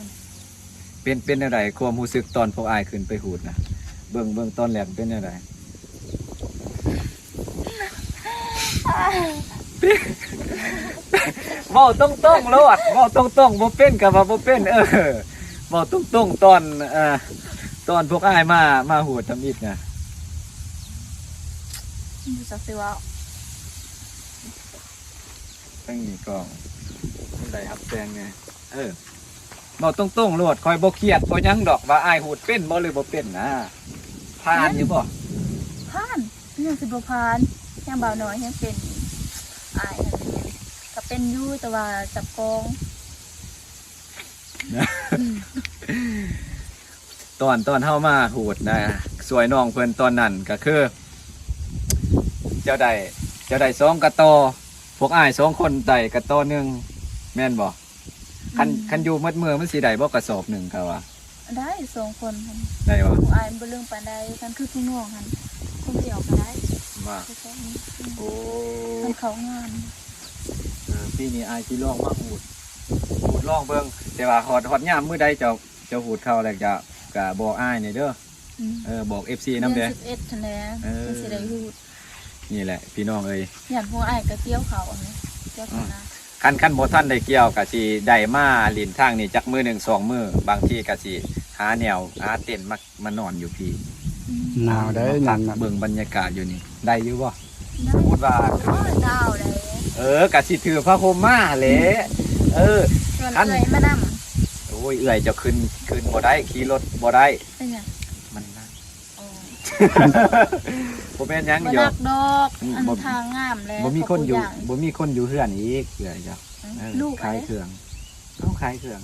ເປັນ ເປັນແນວໃດ ຄວາມຮູ້ສຶກຕອນພວກອ້າຍຂຶ້ນໄປຫູດນະ? ເບິ່ງ ເບິ່ງຕອນແລກເປັນແນວໃດ? ເວົ້າຕົງໆໂລດ ເວົ້າຕົງໆ ບໍ່ເປັນກະວ່າບໍ່ເປັນ. ເອີ ເວົ້າຕົງໆ ຕອນ ເອີ ຕອນພວກອ້າຍມາ ມາຫູດທຳອິດນະ. ບໍ່ຈັກຊິເວົ້າ. ທັງນີ້ກໍໄດ້ຮັບແສງແດ່. ເອີ ເວົ້າຕົງໆໂລດ ຂ້ອຍບໍ່ຄຽດບໍ່ຫຍັງດອກ ວ່າອ້າຍຫູດເປັນບໍ່ ຫຼື ບໍ່ເປັນນະ. ຜ່ານຢູ່ບໍ່? ຜ່ານ. ຍັງຊິບໍ່ຜ່ານ ຍັງບ່າວນ້ອຍຍັງເປັນ. ອ້າຍຫັ້ນກໍເປັນຢູ່ ແຕ່ວ່າຈັບກອງ. ຕອນ ຕອນເຮົາມາຫູດນະ ຊ່ວຍນ້ອງເພິ່ນຕອນນັ້ນ ກໍຄືເຈົ້າໄດ້ ເຈົ້າໄດ້ສອງກະຕໍ່ ພວກອ້າຍສອງຄົນໄດ້ກະຕໍ່ໜຶ່ງ ແມ່ນບໍ່? ຄັນ ອືມ ຄັນຢູ່ໝົດມື້ມັນຊິໄດ້ບໍ່ກະສອບໜຶ່ງ ກະວ່າ? ໄດ້ສອງຄົນຫັ້ນ. ໄດ້ບໍ່? ອ້າຍມັນບໍ່ເລື່ອງປານໃດ ຄັນຄືຜູ້ນ້ອງຫັ້ນ ຄົນດຽວກະໄດ້. ວ່າ ອືມ. ໂອ້ ຄັນເຂົ້າງານ. ເອີ ປີນີ້ອ້າຍຊິລອງມາຫູດ ຫູດລອງເບິ່ງ ແຕ່ວ່າຮອດ ຮອດຍາມມື້ໃດເຈົ້າ ເຈົ້າຫູດເຂົ້າແລ້ວກະ ກະບອກອ້າຍແດ່ເດີ. ອືມ. ເອີ ບອກເອັຟຊີນຳແດ່. ເດືອນສິບເອັດຫັ້ນແຫຼະ ເອີ ຈັ່ງຊິໄດ້ຫູດ. ນີ້ແຫຼະພີ່ນ້ອງເອີຍ ຢ້ານພວກອ້າຍກໍກ່ຽວເຂົ້າຫັ້ນແຫຼະ ກ່ຽວເຂົ້ານາ. ອືມ. ຄັນ ຄັນບໍ່ທັນໄດ້ກ່ຽວກໍຊິໄດ້ມາຫຼິ້ນທາງນີ້ຈັກມື້ໜຶ່ງສອງມື້ ບາງທີກໍຊິຫາແນວ ຫາເຕັນມາ ມານອນຢູ່ພີ້. ອືມ. ໜາວໄດ໋ ມາພັກ ນັ້ນນະ ເບິ່ງບັນຍາກາດຢູ່ນີ້ ໄດ້ຢູ່ບໍ່? ໄດ້. ສົມມຸດວ່າ ໂອ້ຍ ໜາວເດ້. ເອີ ກະຊິຖືຜ້າຫົ່ມມາແຫຼະ. ເອີ ຊວນເອື້ອຍມານຳ. ໂອ້ຍ ເອື້ອຍເຈົ້າຂຶ້ນ ຂຶ້ນບໍ່ໄດ້ ຂີ່ລົດບໍ່ໄດ້. ເປັນຫຍັງ? ມັນໜັກ. ໂອ້ ບໍ່ເປັນຫຍັງດອກ ບໍ່ໜັກດອກ. ອືມ. ອັນ ບໍ່ ທາງງາມແລ້ວ ບໍ່ມີຄົນຢູ່ ບໍ່ມີຄົນຢູ່ເຮືອນອີກ ເອື້ອຍເຈົ້າ. ອືມ. ເອີ ລູກ ຂາຍເຄື່ອງ. ເອົາ ຂາຍເຄື່ອງ.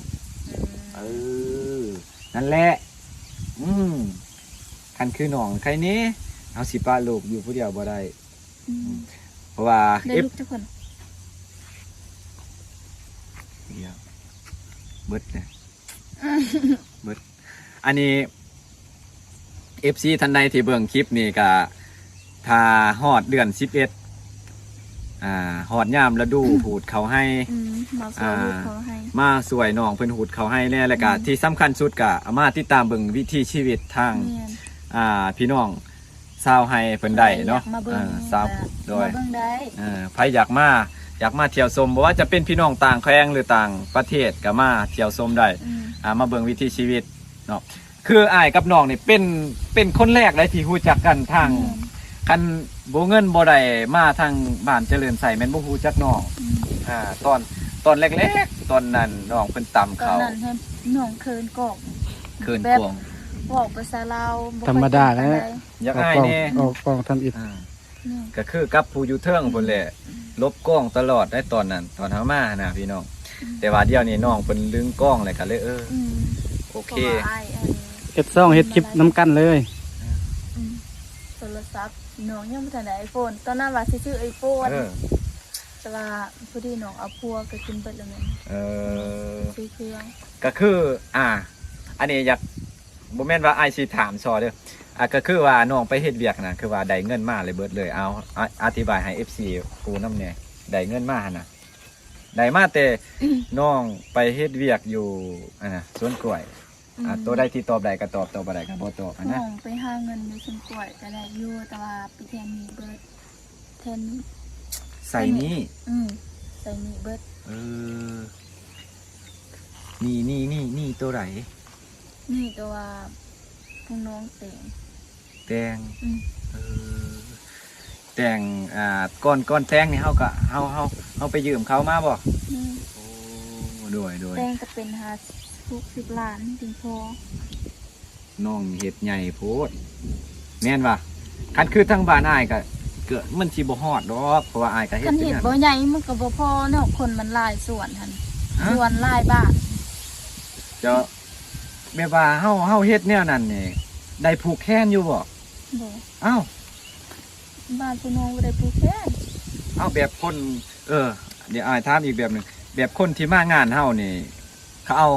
ອືມ. ເອີ ນັ້ນແຫຼະ. ອືມ. ຄັນຄືນ້ອງໄຄແນ່ ເຮົາຊິປະລູກຢູ່ຜູ້ດຽວບໍ່ໄດ້. ອືມ. ເພາະວ່າ ໄດ້ ເອັບ ລູກຈັກຄົນ? ດຽວ ເບິດແລ້ວ ເບິດ. ອັນນີ້ ເອັຟຊີທ່ານໃດທີ່ເບິ່ງຄລິບນີ້ກະ ຖ້າຮອດເດືອນສິບເອັດ ອ່າ ຮອດຍາມລະດູ ຫູດເຂົ້າໄຮ່ ອືມ ມາຊ່ວຍ ອ່າ ຫູດເຂົ້າໄຮ່ ມາຊ່ວຍນ້ອງເພິ່ນຫູດເຂົ້າໄຮ່ແດ່ ແລ້ວກະ ອືມ ທີ່ສຳຄັນສຸດກະມາຕິດຕາມເບິ່ງວິຖີຊີວິດທາງ ແມ່ນ ອ່າ ພີ່ນ້ອງຊາວໄຮ່ເພິ່ນໄດ້ເນາະ ໃຜຢາກມາເບິ່ງ ເອີ ຊາວ ກໍ ໂດຍ ມາເບິ່ງໄດ້ ເອີ ໃຜຢາກມາ ຢາກມາທ່ຽວຊົມ ບໍ່ວ່າຈະເປັນພີ່ນ້ອງຕ່າງແຂວງ ຫຼື ຕ່າງປະເທດ ກໍມາທ່ຽວຊົມໄດ້ ອືມ ອ່າ ມາເບິ່ງວິຖີຊີວິດເນາະ. ຄືອ້າຍກັບນ້ອງນີ້ເປັນ ເປັນຄົນແລກເລີຍທີ່ຮູ້ຈັກກັນທາງ ແມ່ນ ຄັນບໍ່ ເງິນບໍ່ໄດ້ມາທາງບ້ານຈະເລີນໄຊແມ່ນບໍ່ຮູ້ຈັກນ້ອງ ອືມ ອ່າ ຕອນ ຕອນແລກໆ ຕອນນັ້ນນ້ອງເພິ່ນຕຳເຂົ້າ ຕອນນັ້ນແຮງນ້ອງເຂີນກ້ອງ ເຂີນກ້ອງ ແບບເວົ້າພາສາລາວບໍ່ຄ່ອຍ ທຳມະດາ ເກັ່ງປານໃດ ແຫຼະ ຢາກອາຍແດ່ ອອກກ້ອງ ອອກກ້ອງທຳອິດ ອ່າ ແມ່ນ ກໍຄືກັບຜູ້ຢູ່ເທິງພຸ້ນແຫຼະ ອືມ ຫຼົບກ້ອງຕະຫຼອດໄດ໋ຕອນນັ້ນ ຕອນເຮົາມາຫັ້ນນະພີ່ນ້ອງ ອືມ ແຕ່ວ່າດຽວນີ້ນ້ອງເພິ່ນລຶ້ງກ້ອງແລ້ວກໍເລີຍ ເອີ ອືມ ໂອເຄ ເຮັດຊ່ອງເຮັດຄລິບນຳກັນເລີຍ ອືມ ໂທລະສັບນ້ອງຍັງບໍ່ທັນໄດ້ໄອໂຟນ ຕອນນັ້ນວ່າຊິຊື້ໄອໂຟນ ເອີ ແຕ່ວ່າພໍດີນ້ອງເອົາຜົວກໍກິນເບິດແລ້ວແມ່ນ ເອີ ຊື້ເຄື່ອງ ກໍຄື ອ່າ ອັນນີ້ຢາກ ບໍ່ແມ່ນວ່າອ້າຍຊິຖາມຊໍເດີ້ ອ່າ ກໍຄືວ່ານ້ອງໄປເຮັດວຽກນະ ຄືວ່າໄດ້ເງິນມາເລີຍເບິດເລີຍ ເອົາ ອະ ອະທິບາຍໃຫ້ເອັຟຊີຮູ້ນຳແດ່ ໄດ້ເງິນມາຫັ້ນນະ ໄດ້ມາແຕ່ນ້ອງໄປເຮັດວຽກຢູ່ ອັນນະ ສວນກ້ວຍ ອືມ ອ່າ ໂຕໃດທີ່ຕອບໄດ້ກໍຕອບ ໂຕບໍ່ໄດ້ກໍບໍ່ຕອບຫັ້ນນະ ນ້ອງໄປຫາເງິນຢູ່ສວນກ້ວຍກໍໄດ້ຢູ່ ແຕ່ວ່າໄປໃຊ້ໜີ້ເບິດ ໃຊ້ໜີ້ ໃຊ້ໜີ້ ອືມ ໃຊ້ໜີ້ເບິດ ເອີ ໜີ້ ໜີ້ ໜີ້ ໜີ້ໂຕໃດ? ນີ້ແຕ່ວ່າພວກນ້ອງແຕ່ງ ແຕ່ງ ອືມ ເອີ ແຕ່ງ ອ່າ ກ່ອນ ກ່ອນແຕ່ງນີ້ເຮົາກະ ເຮົາ ເຮົາ ເຮົາໄປຢືມເຂົາມາບໍ່? ແມ່ນ ໂອ້ ໂດຍ ໂດຍ ແຕ່ງກໍເປັນຫ້າ ຫົກສິບລ້ານຈຶ່ງພໍ ນ້ອງເຮັດໃຫຍ່ໂພດ ແມ່ນຫວາ? ຄັນຄືທາງບ້ານອ້າຍກະ ກະມັນຊິບໍ່ຮອດດອກ ເພາະວ່າອ້າຍກະເຮັດ ຄັນເຮັດ ເປັນຫັ້ນ ບໍ່ໃຫຍ່ມັນກໍບໍ່ພໍເນາະ ຄົນມັນຫຼາຍສວນຫັ້ນ ຮະ? ສວນຫຼາຍບ້ານ ເຈົ້າ ແບບວ່າເຮົາ ເຮົາເຮັດແນວນັ້ນນີ້ ໄດ້ຜູກແຂນຢູ່ບໍ່? ບໍ່ ອ້າວ ບ້ານຜູ້ນ້ອງບໍ່ໄດ້ຜູກແຂນ ເອົາ ແບບຄົນ ເອີ ດຽວອ້າຍຖາມອີກແບບໜຶ່ງ ແບບຄົນທີ່ມາງານເຮົານີ້ ເຂົາເອົາ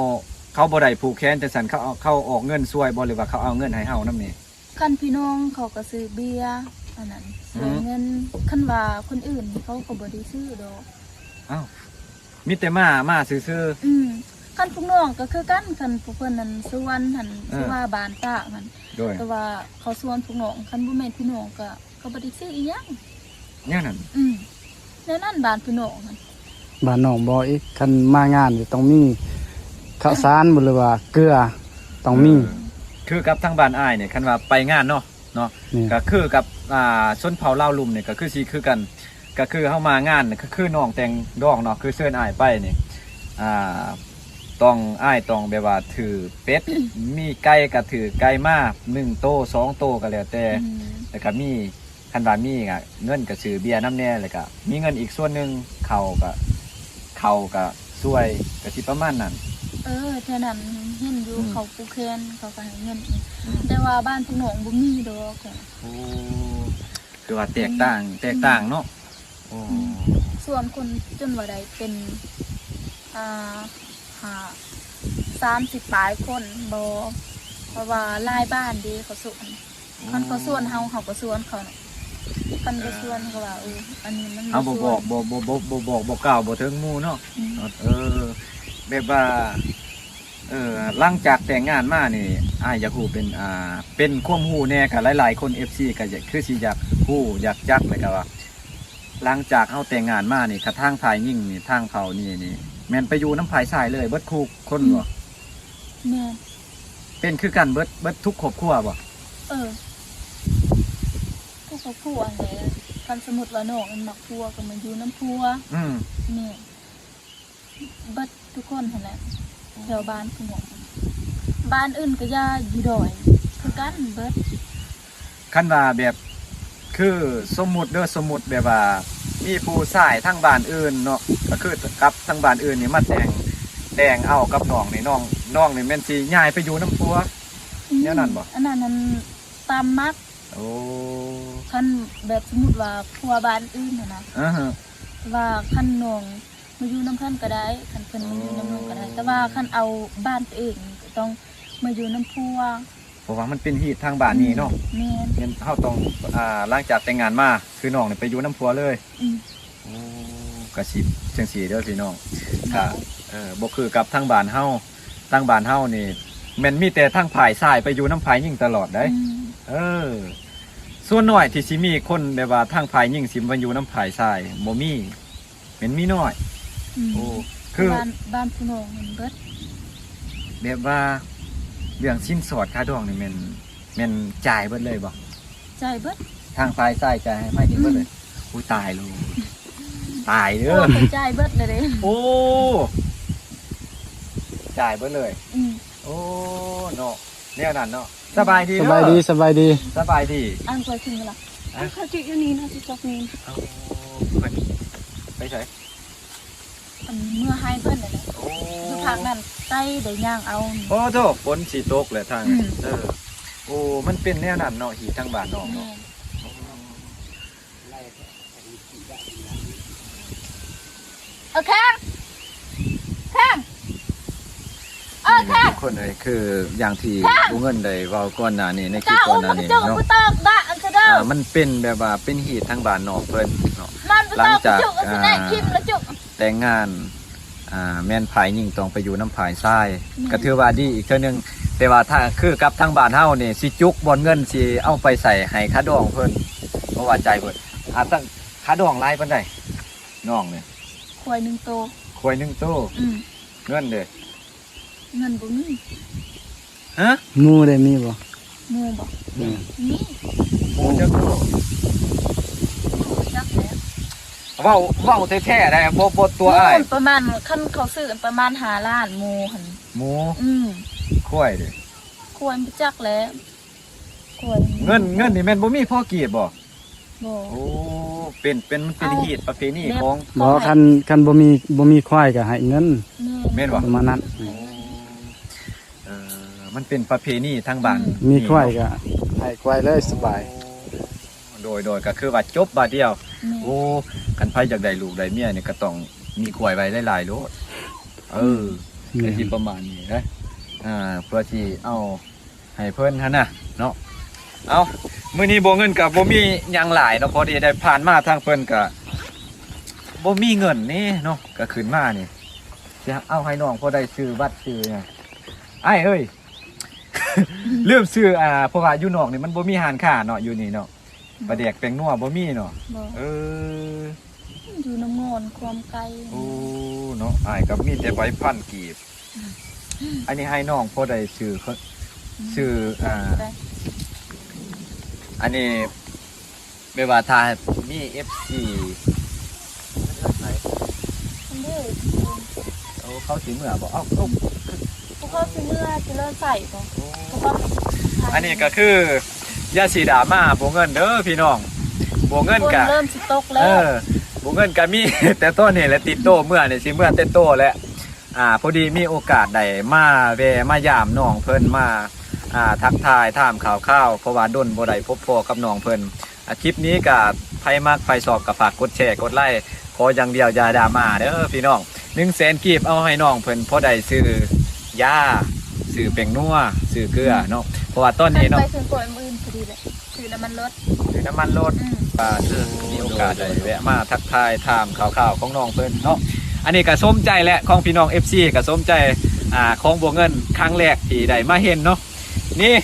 ເຂົາບໍ່ໄດ້ຜູກແຂນຈັ່ງຊັ້ນ ເຂົາເອົາ ເຂົາອອກເງິນຊ່ວຍບໍ່ ຫຼືວ່າເຂົາເອົາເງິນໃຫ້ເຮົານຳນີ້? ຄັນພີ່ນ້ອງເຂົາກໍຊື້ເບຍ ອັນນັ້ນ ອື ຊ່ວຍເງິນ ຄັນວ່າຄົນອື່ນນີ້ເຂົາກໍບໍ່ໄດ້ຊື້ດອກ ອ້າວ ມີແຕ່ມາ ມາຊື່ໆ ອືມ ຄັນພວກນ້ອງກໍຄືກັນ ຄັນພວກເພິ່ນນັ້ນຊວນຫັ້ນ ເອີ ຄືວ່າບ້ານຕາກຫັ້ນ ໂດຍ ແຕ່ວ່າເຂົາຊວນພວກນ້ອງ ຄັນບໍ່ແມ່ນພີ່ນ້ອງກໍ ກໍບໍ່ໄດ້ຊື້ອີ່ຫຍັງ ແນວນັ້ນ ອືມ ແນວນັ້ນບ້ານພີ່ນ້ອງຫັ້ນ ບ້ານນ້ອງບໍ່ອີກ ຄັນມາງານນີ້ຕ້ອງມີເຂົ້າສານບໍ່ ຫຼືວ່າເກືອ ຕ້ອງມີ ເອີ ຄືກັບທາງບ້ານອ້າຍນີ້ ຄັນວ່າໄປງານເນາະ ເນາະ ແມ່ນ ກໍຄືກັບ ອ່າ ຊົນເຜົ່າລາວລຸ່ມນີ້ກໍຄືຊິຄືກັນ ກໍຄືເຮົາມາງານກໍຄືນ້ອງແຕ່ງດອງເນາະ ຄືເຊີນອ້າຍໄປນີ້ ອ່າ ຕ້ອງ ອ້າຍຕ້ອງແບບວ່າຖືເປັດ ມີໄກ່ກໍຖືໄກ່ມາໜຶ່ງໂຕສອງໂຕກໍແລ້ວແຕ່ ອືມ ແລ້ວກໍມີ ຄັນວ່າມີກໍເງິນກໍຊື້ເບຍນຳແດ່ ແລ້ວກໍມີເງິນອີກສ່ວນໜຶ່ງ ເຂົ້າກໍ ເຂົ້າກໍຊ່ວຍ ກໍຊິປະມານນັ້ນ ເອີ ແຖວນັ້ນເຫັນຢູ່ ອືມ ເຂົາຜູກແຂນ ເຂົາກໍໃຫ້ເງິນອີກ ອືມ ແຕ່ວ່າບ້ານພວກນ້ອງບໍ່ມີດອກ ໂອ້ ຄືວ່າແຕກຕ່າງ ອືມ ແຕກຕ່າງເນາະ ໂອ້ ອືມ ສ່ວນຄົນຈົນວ່າໄດ້ເປັນ ອ່າ ຫ້າ ສາມສິບປາຍຄົນບໍ່ ເພາະວ່າຫຼາຍບ້ານເດ້ເຂົາສວນ ໂອ້ ຄັນເຂົາສວນເຮົາ ເຮົາກໍສວນເຂົາເນາະ ຄັນບໍ່ສວນ ອ່າ ເຂົາວ່າ ເອີ ອັນນີ້ມັນ ເຮົາບໍ່ບອກ ບໍ່ ບໍ່ ບໍ່ ບໍ່ບອກ ບໍ່ກ່າວ ບໍ່ເຖິງໝູ່ເນາະ ອືມ ເອີ ແບບວ່າ ເອີ ຫຼັງຈາກແຕ່ງງານມານີ້ ອ້າຍຢາກຮູ້ເປັນ ອ່າ ເປັນຄວາມຮູ້ແດ່ ກໍຫຼາຍໆຄົນ ເອັຟຊີ ກໍຢາກ ຄືຊິຢາກຮູ້ ຢາກຈັກ ແລ້ວກໍວ່າ ຫຼັງຈາກເຮົາແຕ່ງງານມານີ້ ກະທາງຝ່າຍຍິງນີ້ ທາງເຂົານີ້ນີ້ ແມ່ນໄປຢູ່ນຳຝ່າຍຊາຍເລີຍເບິດຄູ່ຄົນບໍ່? ອືມ ແມ່ນ ເປັນຄືກັນເບິດ ເບິດທຸກຄອບຄົວບໍ່? ເອີ ທຸກຄອບຄົວຫັ້ນແຫຼະ ຄັນສົມມຸດວ່ານ້ອງມັນມັກຜົວກໍມາຢູ່ນຳຜົວ ອືມ ແມ່ນ ເບິດທຸກຄົນຫັ້ນແຫຼະ ແຖວບ້ານພວກນ້ອງ ບ້ານອື່ນກໍຢ່າ ຢູ່ດອຍຄືກັນເບິດ ຄັນວ່າແບບ ຄືສົມມຸດເດີ້ ສົມມຸດແບບວ່າມີຜູ້ຊາຍທາງບ້ານອື່ນເນາະ ກໍຄືກັບທາງບ້ານອື່ນນີ້ມາແຕ່ງ ແຕ່ງເອົາກັບນ້ອງນີ້ ນ້ອງ ນ້ອງນີ້ແມ່ນຊິຍ້າຍໄປຢູ່ນຳຜົວ ອືມ ແນວນັ້ນບໍ່? ອັນນັ້ນນັ້ນຕາມມັກ ໂອ້ ຄັນແບບສົມມຸດວ່າຜົວບ້ານອື່ນຫັ້ນນະ ອາຮະ ວ່າຄັນນ້ອງ ມາຢູ່ນຳກັນກໍໄດ້ ຄັນເພິ່ນມາຢູ່ນຳນ້ອງກໍໄດ້ ອໍ ແຕ່ວ່າຄັນເອົາບ້ານຕົວເອງນີ້ກໍຕ້ອງມາຢູ່ນຳຜົວ ເພາະວ່າມັນເປັນຮີດທາງບ້ານນີ້ເນາະ ອືມ ແມ່ນ ແມ່ນເຮົາຕ້ອງ ອ່າ ຫຼັງຈາກແຕ່ງງານມາ ຄືນ້ອງນີ້ໄປຢູ່ນຳຜົວເລີຍ ອືມ ໂອ້ ກະຊິຈັ່ງຊີ້ເດີພີ່ນ້ອງ ກະ ເອີ ບໍ່ຄືກັບທາງບ້ານເຮົາ. ທາງບ້ານເຮົານີ້ແມ່ນມີແຕ່ທາງຝ່າຍຊາຍໄປຢູ່ນຳຝ່າຍຍິງຕະຫຼອດໃດ໋. ອືມ ເອີ ສ່ວນໜ້ອຍທີ່ຊິມີຄົນແບບວ່າທາງຝ່າຍຍິງຊິມາຢູ່ນຳຝ່າຍຊາຍ ບໍ່ມີ ແມ່ນມີໜ້ອຍ. ອືມ ໂອ້ ຄື ບ້ານ ບ້ານຜູ້ນ້ອງຫັ້ນເບິດ. ແບບວ່າເລື່ອງສິນສອດຄ່າດອງນີ້ແມ່ນ ແມ່ນຈ່າຍເບິດເລີຍບໍ່? ຈ່າຍເບິດ ທາງຝ່າຍຊາຍຈ່າຍໃຫ້ຝ່າຍຍິງເບິດເລີຍ. ອືມ ອຸຍ ຕາຍໂລດ ຕາຍເດີ ໂອ້ ຂ້ອຍຈ່າຍເບິດເລີຍເດ້. ໂອ້ ຈ່າຍເບິດເລີຍ. ອືມ ໂອ້ ເນາະ ແນວນັ້ນເນາະ. ສະບາຍດີເດີ ສະບາຍດີ ສະບາຍດີ ສະບາຍດີ. ອັນຂ້ອຍເຖິງລະ ອັນຂ້ອຍຈິກຢູ່ນີ້ນະ ຊິຈັກນີ້. ເອົາ ເພິ່ນໄປໃສ? ອັນເມືອໃຫ້ເພິ່ນນັ້ນແຫຼະ. ໂອ້ ຢູ່ພາກນັ້ນໄກ ໄດ້ຍ່າງເອົາ. ໂອ້ໂທ້ ຝົນຊິຕົກແຫຼະທາງ. ອືມ ເອີ ໂອ້ ມັນເປັນແນວນັ້ນເນາະ ຮີດທາງບ້ານນ້ອງເນາະ. ແມ່ນ ເອີ ແຂ້ງ ແຂ້ງ ເອີ ແຂ້ງ ທຸກຄົນເອີຍ ຄືຢ່າງທີ່ ແຂ້ງ ຜູ້ເງິນໄດ້ເວົ້າກ່ອນໜ້ານີ້ ໃນຄລິບກ່ອນໜ້ານີ້ເນາະ ອ່າ ມັນເປັນແບບວ່າເປັນຮີດທາງບ້ານນ້ອງເພິ່ນເນາະ. ຫຼັງຈາກ ອ່າ ແຕ່ງງານ ອ່າ ແມ່ນຝ່າຍຍິງຕ້ອງໄປຢູ່ນຳຝ່າຍຊາຍ. ແມ່ນ ກະຖືວ່າດີອີກເທື່ອໜຶ່ງ ແຕ່ວ່າຖ້າຄືກັບທາງບ້ານເຮົານີ້ ຊິຈຸກບ່ອນເງິນ ຊິເອົາໄປໃສ່ໃຫ້ຄ່າດອງເພິ່ນ ເພາະວ່າຈ່າຍເບິດ. ອ່າ ຄ່າດອງຫຼາຍປານໃດນ້ອງນີ້? ຄວາຍໜຶ່ງໂຕ ຄວາຍໜຶ່ງໂຕ. ອືມ ເງິນເດ? ເງິນບໍ່ມີ. ຮະ? ໝູ່ໄດ້ມີບໍ່? ໝູ່ບໍ່? ອືມ ມີ. ໝູ່ຈັກໂຕ? ບໍ່ຮູ້ຈັກແຫຼະ. ເວົ້າ ເວົ້າແທ້ໆໄດ໋ ບໍ່ ບໍ່ຕົວອ້າຍ. ໝູ່ປະມານ ຄັນເຂົາຊື້ປະມານຫ້າລ້ານໝູ່ຫັ້ນ. ໝູ່? ອືມ ຄວາຍເດ? ຄວາຍບໍ່ຈັກແຫຼະ. ເງິນ ເງິນນີ້ແມ່ນບໍ່ມີພໍກີບບໍ່? ບໍ່. ໂອ້ ເປັນ ເປັນ ມັນເປັນຮີດປະເພນີຂອງ ບໍ່ ຄັນ ຄັນບໍ່ມີ ບໍ່ມີຄວາຍກໍໃຫ້ເງິນ. ແມ່ນ ແມ່ນບໍ່? ປະມານນັ້ນ. ໂອ້ ເອີ ມັນເປັນປະເພນີທາງບ້ານ. ອືມ ມີຄວາຍກໍໃຫ້ຄວາຍເລີຍ ສະບາຍ. ໂດຍ ໂດຍ ກໍຄືວ່າຈົບບາດດຽວ. ແມ່ນ. ໂອ້ ຄັນໃຜຢາກໄດ້ລູກໄດ້ເມຍນີ້ ກໍຕ້ອງມີຄວາຍໄວ້ຫຼາຍໆໂລດ. ເອີ ອືມ ກໍຊິປະມານນີ້ເດ້ ອ່າ ເພື່ອຊິເອົາ ໃຫ້ເພິ່ນຫັ້ນນະເນາະ. ເອົ້າ ມື້ນີ້ບໍ່ເງິນກໍບໍ່ມີຫຍັງຫຼາຍເນາະ ພໍດີໄດ້ຜ່ານມາທາງເພິ່ນກໍບໍ່ມີເງິນນີ້ເນາະ ກໍຂຶ້ນມານີ້ ຊິເອົາໃຫ້ນ້ອງພໍໄດ້ຊື້ບັດຊື້ຫຍັງ ອ້າຍເອີຍ ລືມຊື້ ອ່າ ເພາະວ່າຢູ່ນອກນີ້ມັນບໍ່ມີຮ້ານຄ້າເນາະ ຢູ່ນີ້ເນາະ. ປາແດກແປ້ງນົວບໍ່ມີເນາະ. ບໍ່. ເອີ ຢູ່ນຳງອນຄວາມໄກ. ໂອ້ ເນາະ ອ້າຍກໍມີແຕ່ໃບພັນກີບ. ອືມ ອັນນີ້ໃຫ້ນ້ອງພໍໄດ້ຊື້ ອືມ ຊື້ ອ່າ ອັນນີ້ແບບວ່າຖ້າມີເອັຟຊີ ອັນນີ້ ໂອ້ ເຂົາຊິເມືອບໍ່? ເອົາ ເອົາ ພວກເຂົາຊິເມືອຊິເລີໃສ່ບໍ່? ໂອ້ ພວກເຂົາ ອັນນີ້ກໍຄືຢ່າຊິດຣາມາບໍ່ເງິນເດີພີ່ນ້ອງ. ບໍ່ເງິນກໍຝົນເລີ່ມຊິຕົກແລ້ວ. ເອີ ບໍ່ເງິນກໍມີ ແຕ່ຕອນນີ້ແຫຼະ ຕິດໂຕເມືອນີ້ ຊິເມືອແຕ່ໂຕແຫຼະ. ອ່າ ພໍດີມີໂອກາດໄດ້ມາແວ່ມາຢາມນ້ອງເພິ່ນ ມາ ອ່າ ທັກທາຍຖາມຂ່າວຄາວ ເພາະວ່າດົນບໍ່ໄດ້ພົບພໍ້ກັບນ້ອງເພິ່ນ. ອ່າ ຄລິບນີ້ກໍໃຜມັກໃຜຊອບກໍຝາກກົດແຊ ກົດໄລ ຂໍຢ່າງດຽວຢ່າດຣາມາເດີພີ່ນ້ອງ. ໜຶ່ງແສນກີບເອົາໃຫ້ນ້ອງເພິ່ນພໍໄດ້ຊື້ຢາ ຊື້ແປ້ງນົວ ຊື້ເກືອເນາະ. ເພາະວ່າຕອນນີ້ເນາະ ໄປເຊີງກວດມື້ອື່ນພໍດີແຫຼະ ຊື້ນ້ຳມັນລົດ ຊື້ນ້ຳມັນລົດ. ອືມ ວ່າ ເອີ ມີໂອກາດໄດ້ແວະມາທັກທາຍຖາມຂ່າວໆຂອງນ້ອງເພິ່ນເນາະ. ອັນນີ້ກໍສົມໃຈແຫຼະ ຂອງພີ່ນ້ອງເອັຟຊີກໍສົມໃຈ ອ່າ ຂອງບໍ່ເງິນຄັ້ງແລກທີ່ໄດ້ມາເຫັນເນາະ. ນີ້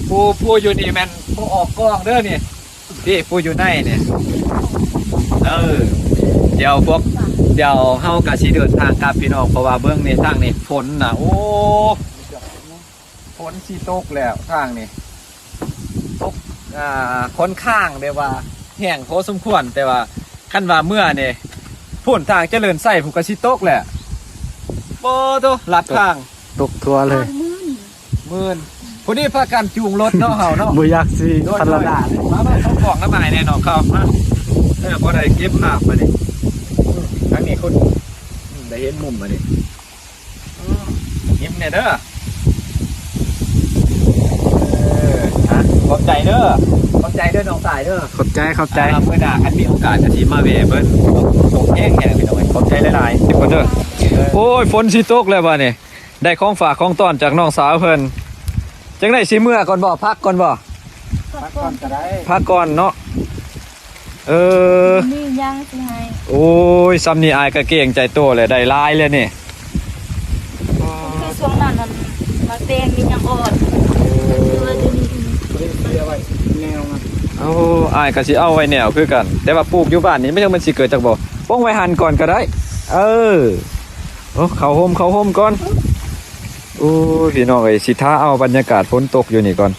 ຜູ້ ຜູ້ຢູ່ນີ້ແມ່ນຜູ້ອອກກ້ອງເດີນີ້. ນີ້ຜູ້ຢູ່ໃນນີ້ ເອີ ດຽວພວກ ດຽວເຮົາກໍຊິເດີນທາງກັບພີ່ນ້ອງ ເພາະວ່າເບິ່ງນີ້ທາງນີ້ຝົນນະ ໂອ້ ຝົນຊິຕົກແລ້ວທາງນີ້ ຕົກ ອ່າ ຂ້ອນຂ້າງແບບວ່າແຫ້ງພໍສົມຄວນ ແຕ່ວ່າຄັນວ່າເມືອນີ້ພຸ້ນທາງຈະເລີນໄຊພຸ້ນກໍຊິຕົກແຫຼະ. ໂອ້ໂທ້ ລັດທາງ ຕົກທົ່ວເລີຍ ມື້ນີ້ ມື່ນ ພໍດີພາກັນຈູງລົດເນາະ ເຮົາເນາະ ບໍ່ຢາກຊິພັນລະດາເລີຍ. ມາ ມາ ເອົາກ້ອງນຳອ້າຍແດ່ນ້ອງເຂົາ ມາ ເອີ ບໍ່ໄດ້ເກັບພາບບາດນີ້ ທາງນີ້ຄົນ ອືມ ໄດ້ເຫັນມຸມບາດນີ້ ອືມ ຍິ້ມແດ່ເດີ ເອີ ຮະ ຂອບໃຈເດີ ຂອບໃຈເດີນ້ອງຊາຍເດີ ຂອບໃຈ ຂອບໃຈ. ອ່າ ມື້ໜ້າຄັນມີໂອກາດກໍຊິມາແວ່ເບິ່ງ ຕົກແຮງໆ ພີ່ນ້ອງເອີຍ ຂອບໃຈຫຼາຍໆ ທຸກຄົນເດີ. ເອີ ໂອ້ຍ ຝົນຊິຕົກແລ້ວບາດນີ້. ໄດ້ຂອງຝາກຂອງຕ້ອນຈາກນ້ອງສາວເພິ່ນ. ຈັ່ງໃດ ຊິເມືອກ່ອນບໍ່? ພັກກ່ອນບໍ່? ພັກກ່ອນກໍໄດ້ ພັກກ່ອນເນາະ. ເອີ ມີຫຍັງຊິໃຫ້. ໂອ້ຍ ຊ່ຳນີ້ອ້າຍກໍເກງໃຈໂຕແຫຼະ ໄດ້ຫຼາຍແລ້ວນີ້. ຄືຊ່ວງນັ້ນນັ້ນ ໝາກແຕງມີຫຍັງອ່ອນ ຄືວ່າດຽວນີ້ ເອົາໄວ້ແນວມັນ. ໂອ້ ອ້າຍກໍຊິເອົາໄວ້ແນວຄືກັນ ແຕ່ວ່າປູກຢູ່ບ້ານນີ້ມັນຍັງມັນຊິເກີດຈັກບໍ່. ປົງໄວ້ຫັ້ນກ່ອນກໍໄດ້. ເອີ ໂອ້ ເຂົ້າຮົ່ມ ເຂົ້າຮົ່ມກ່ອນ. ໂອ້ຍ ພີ່ນ້ອງເອີຍ ຊິຖ້າເອົາບັນຍາກາດຝົນຕົກຢູ່ນີ້ກ່ອນ.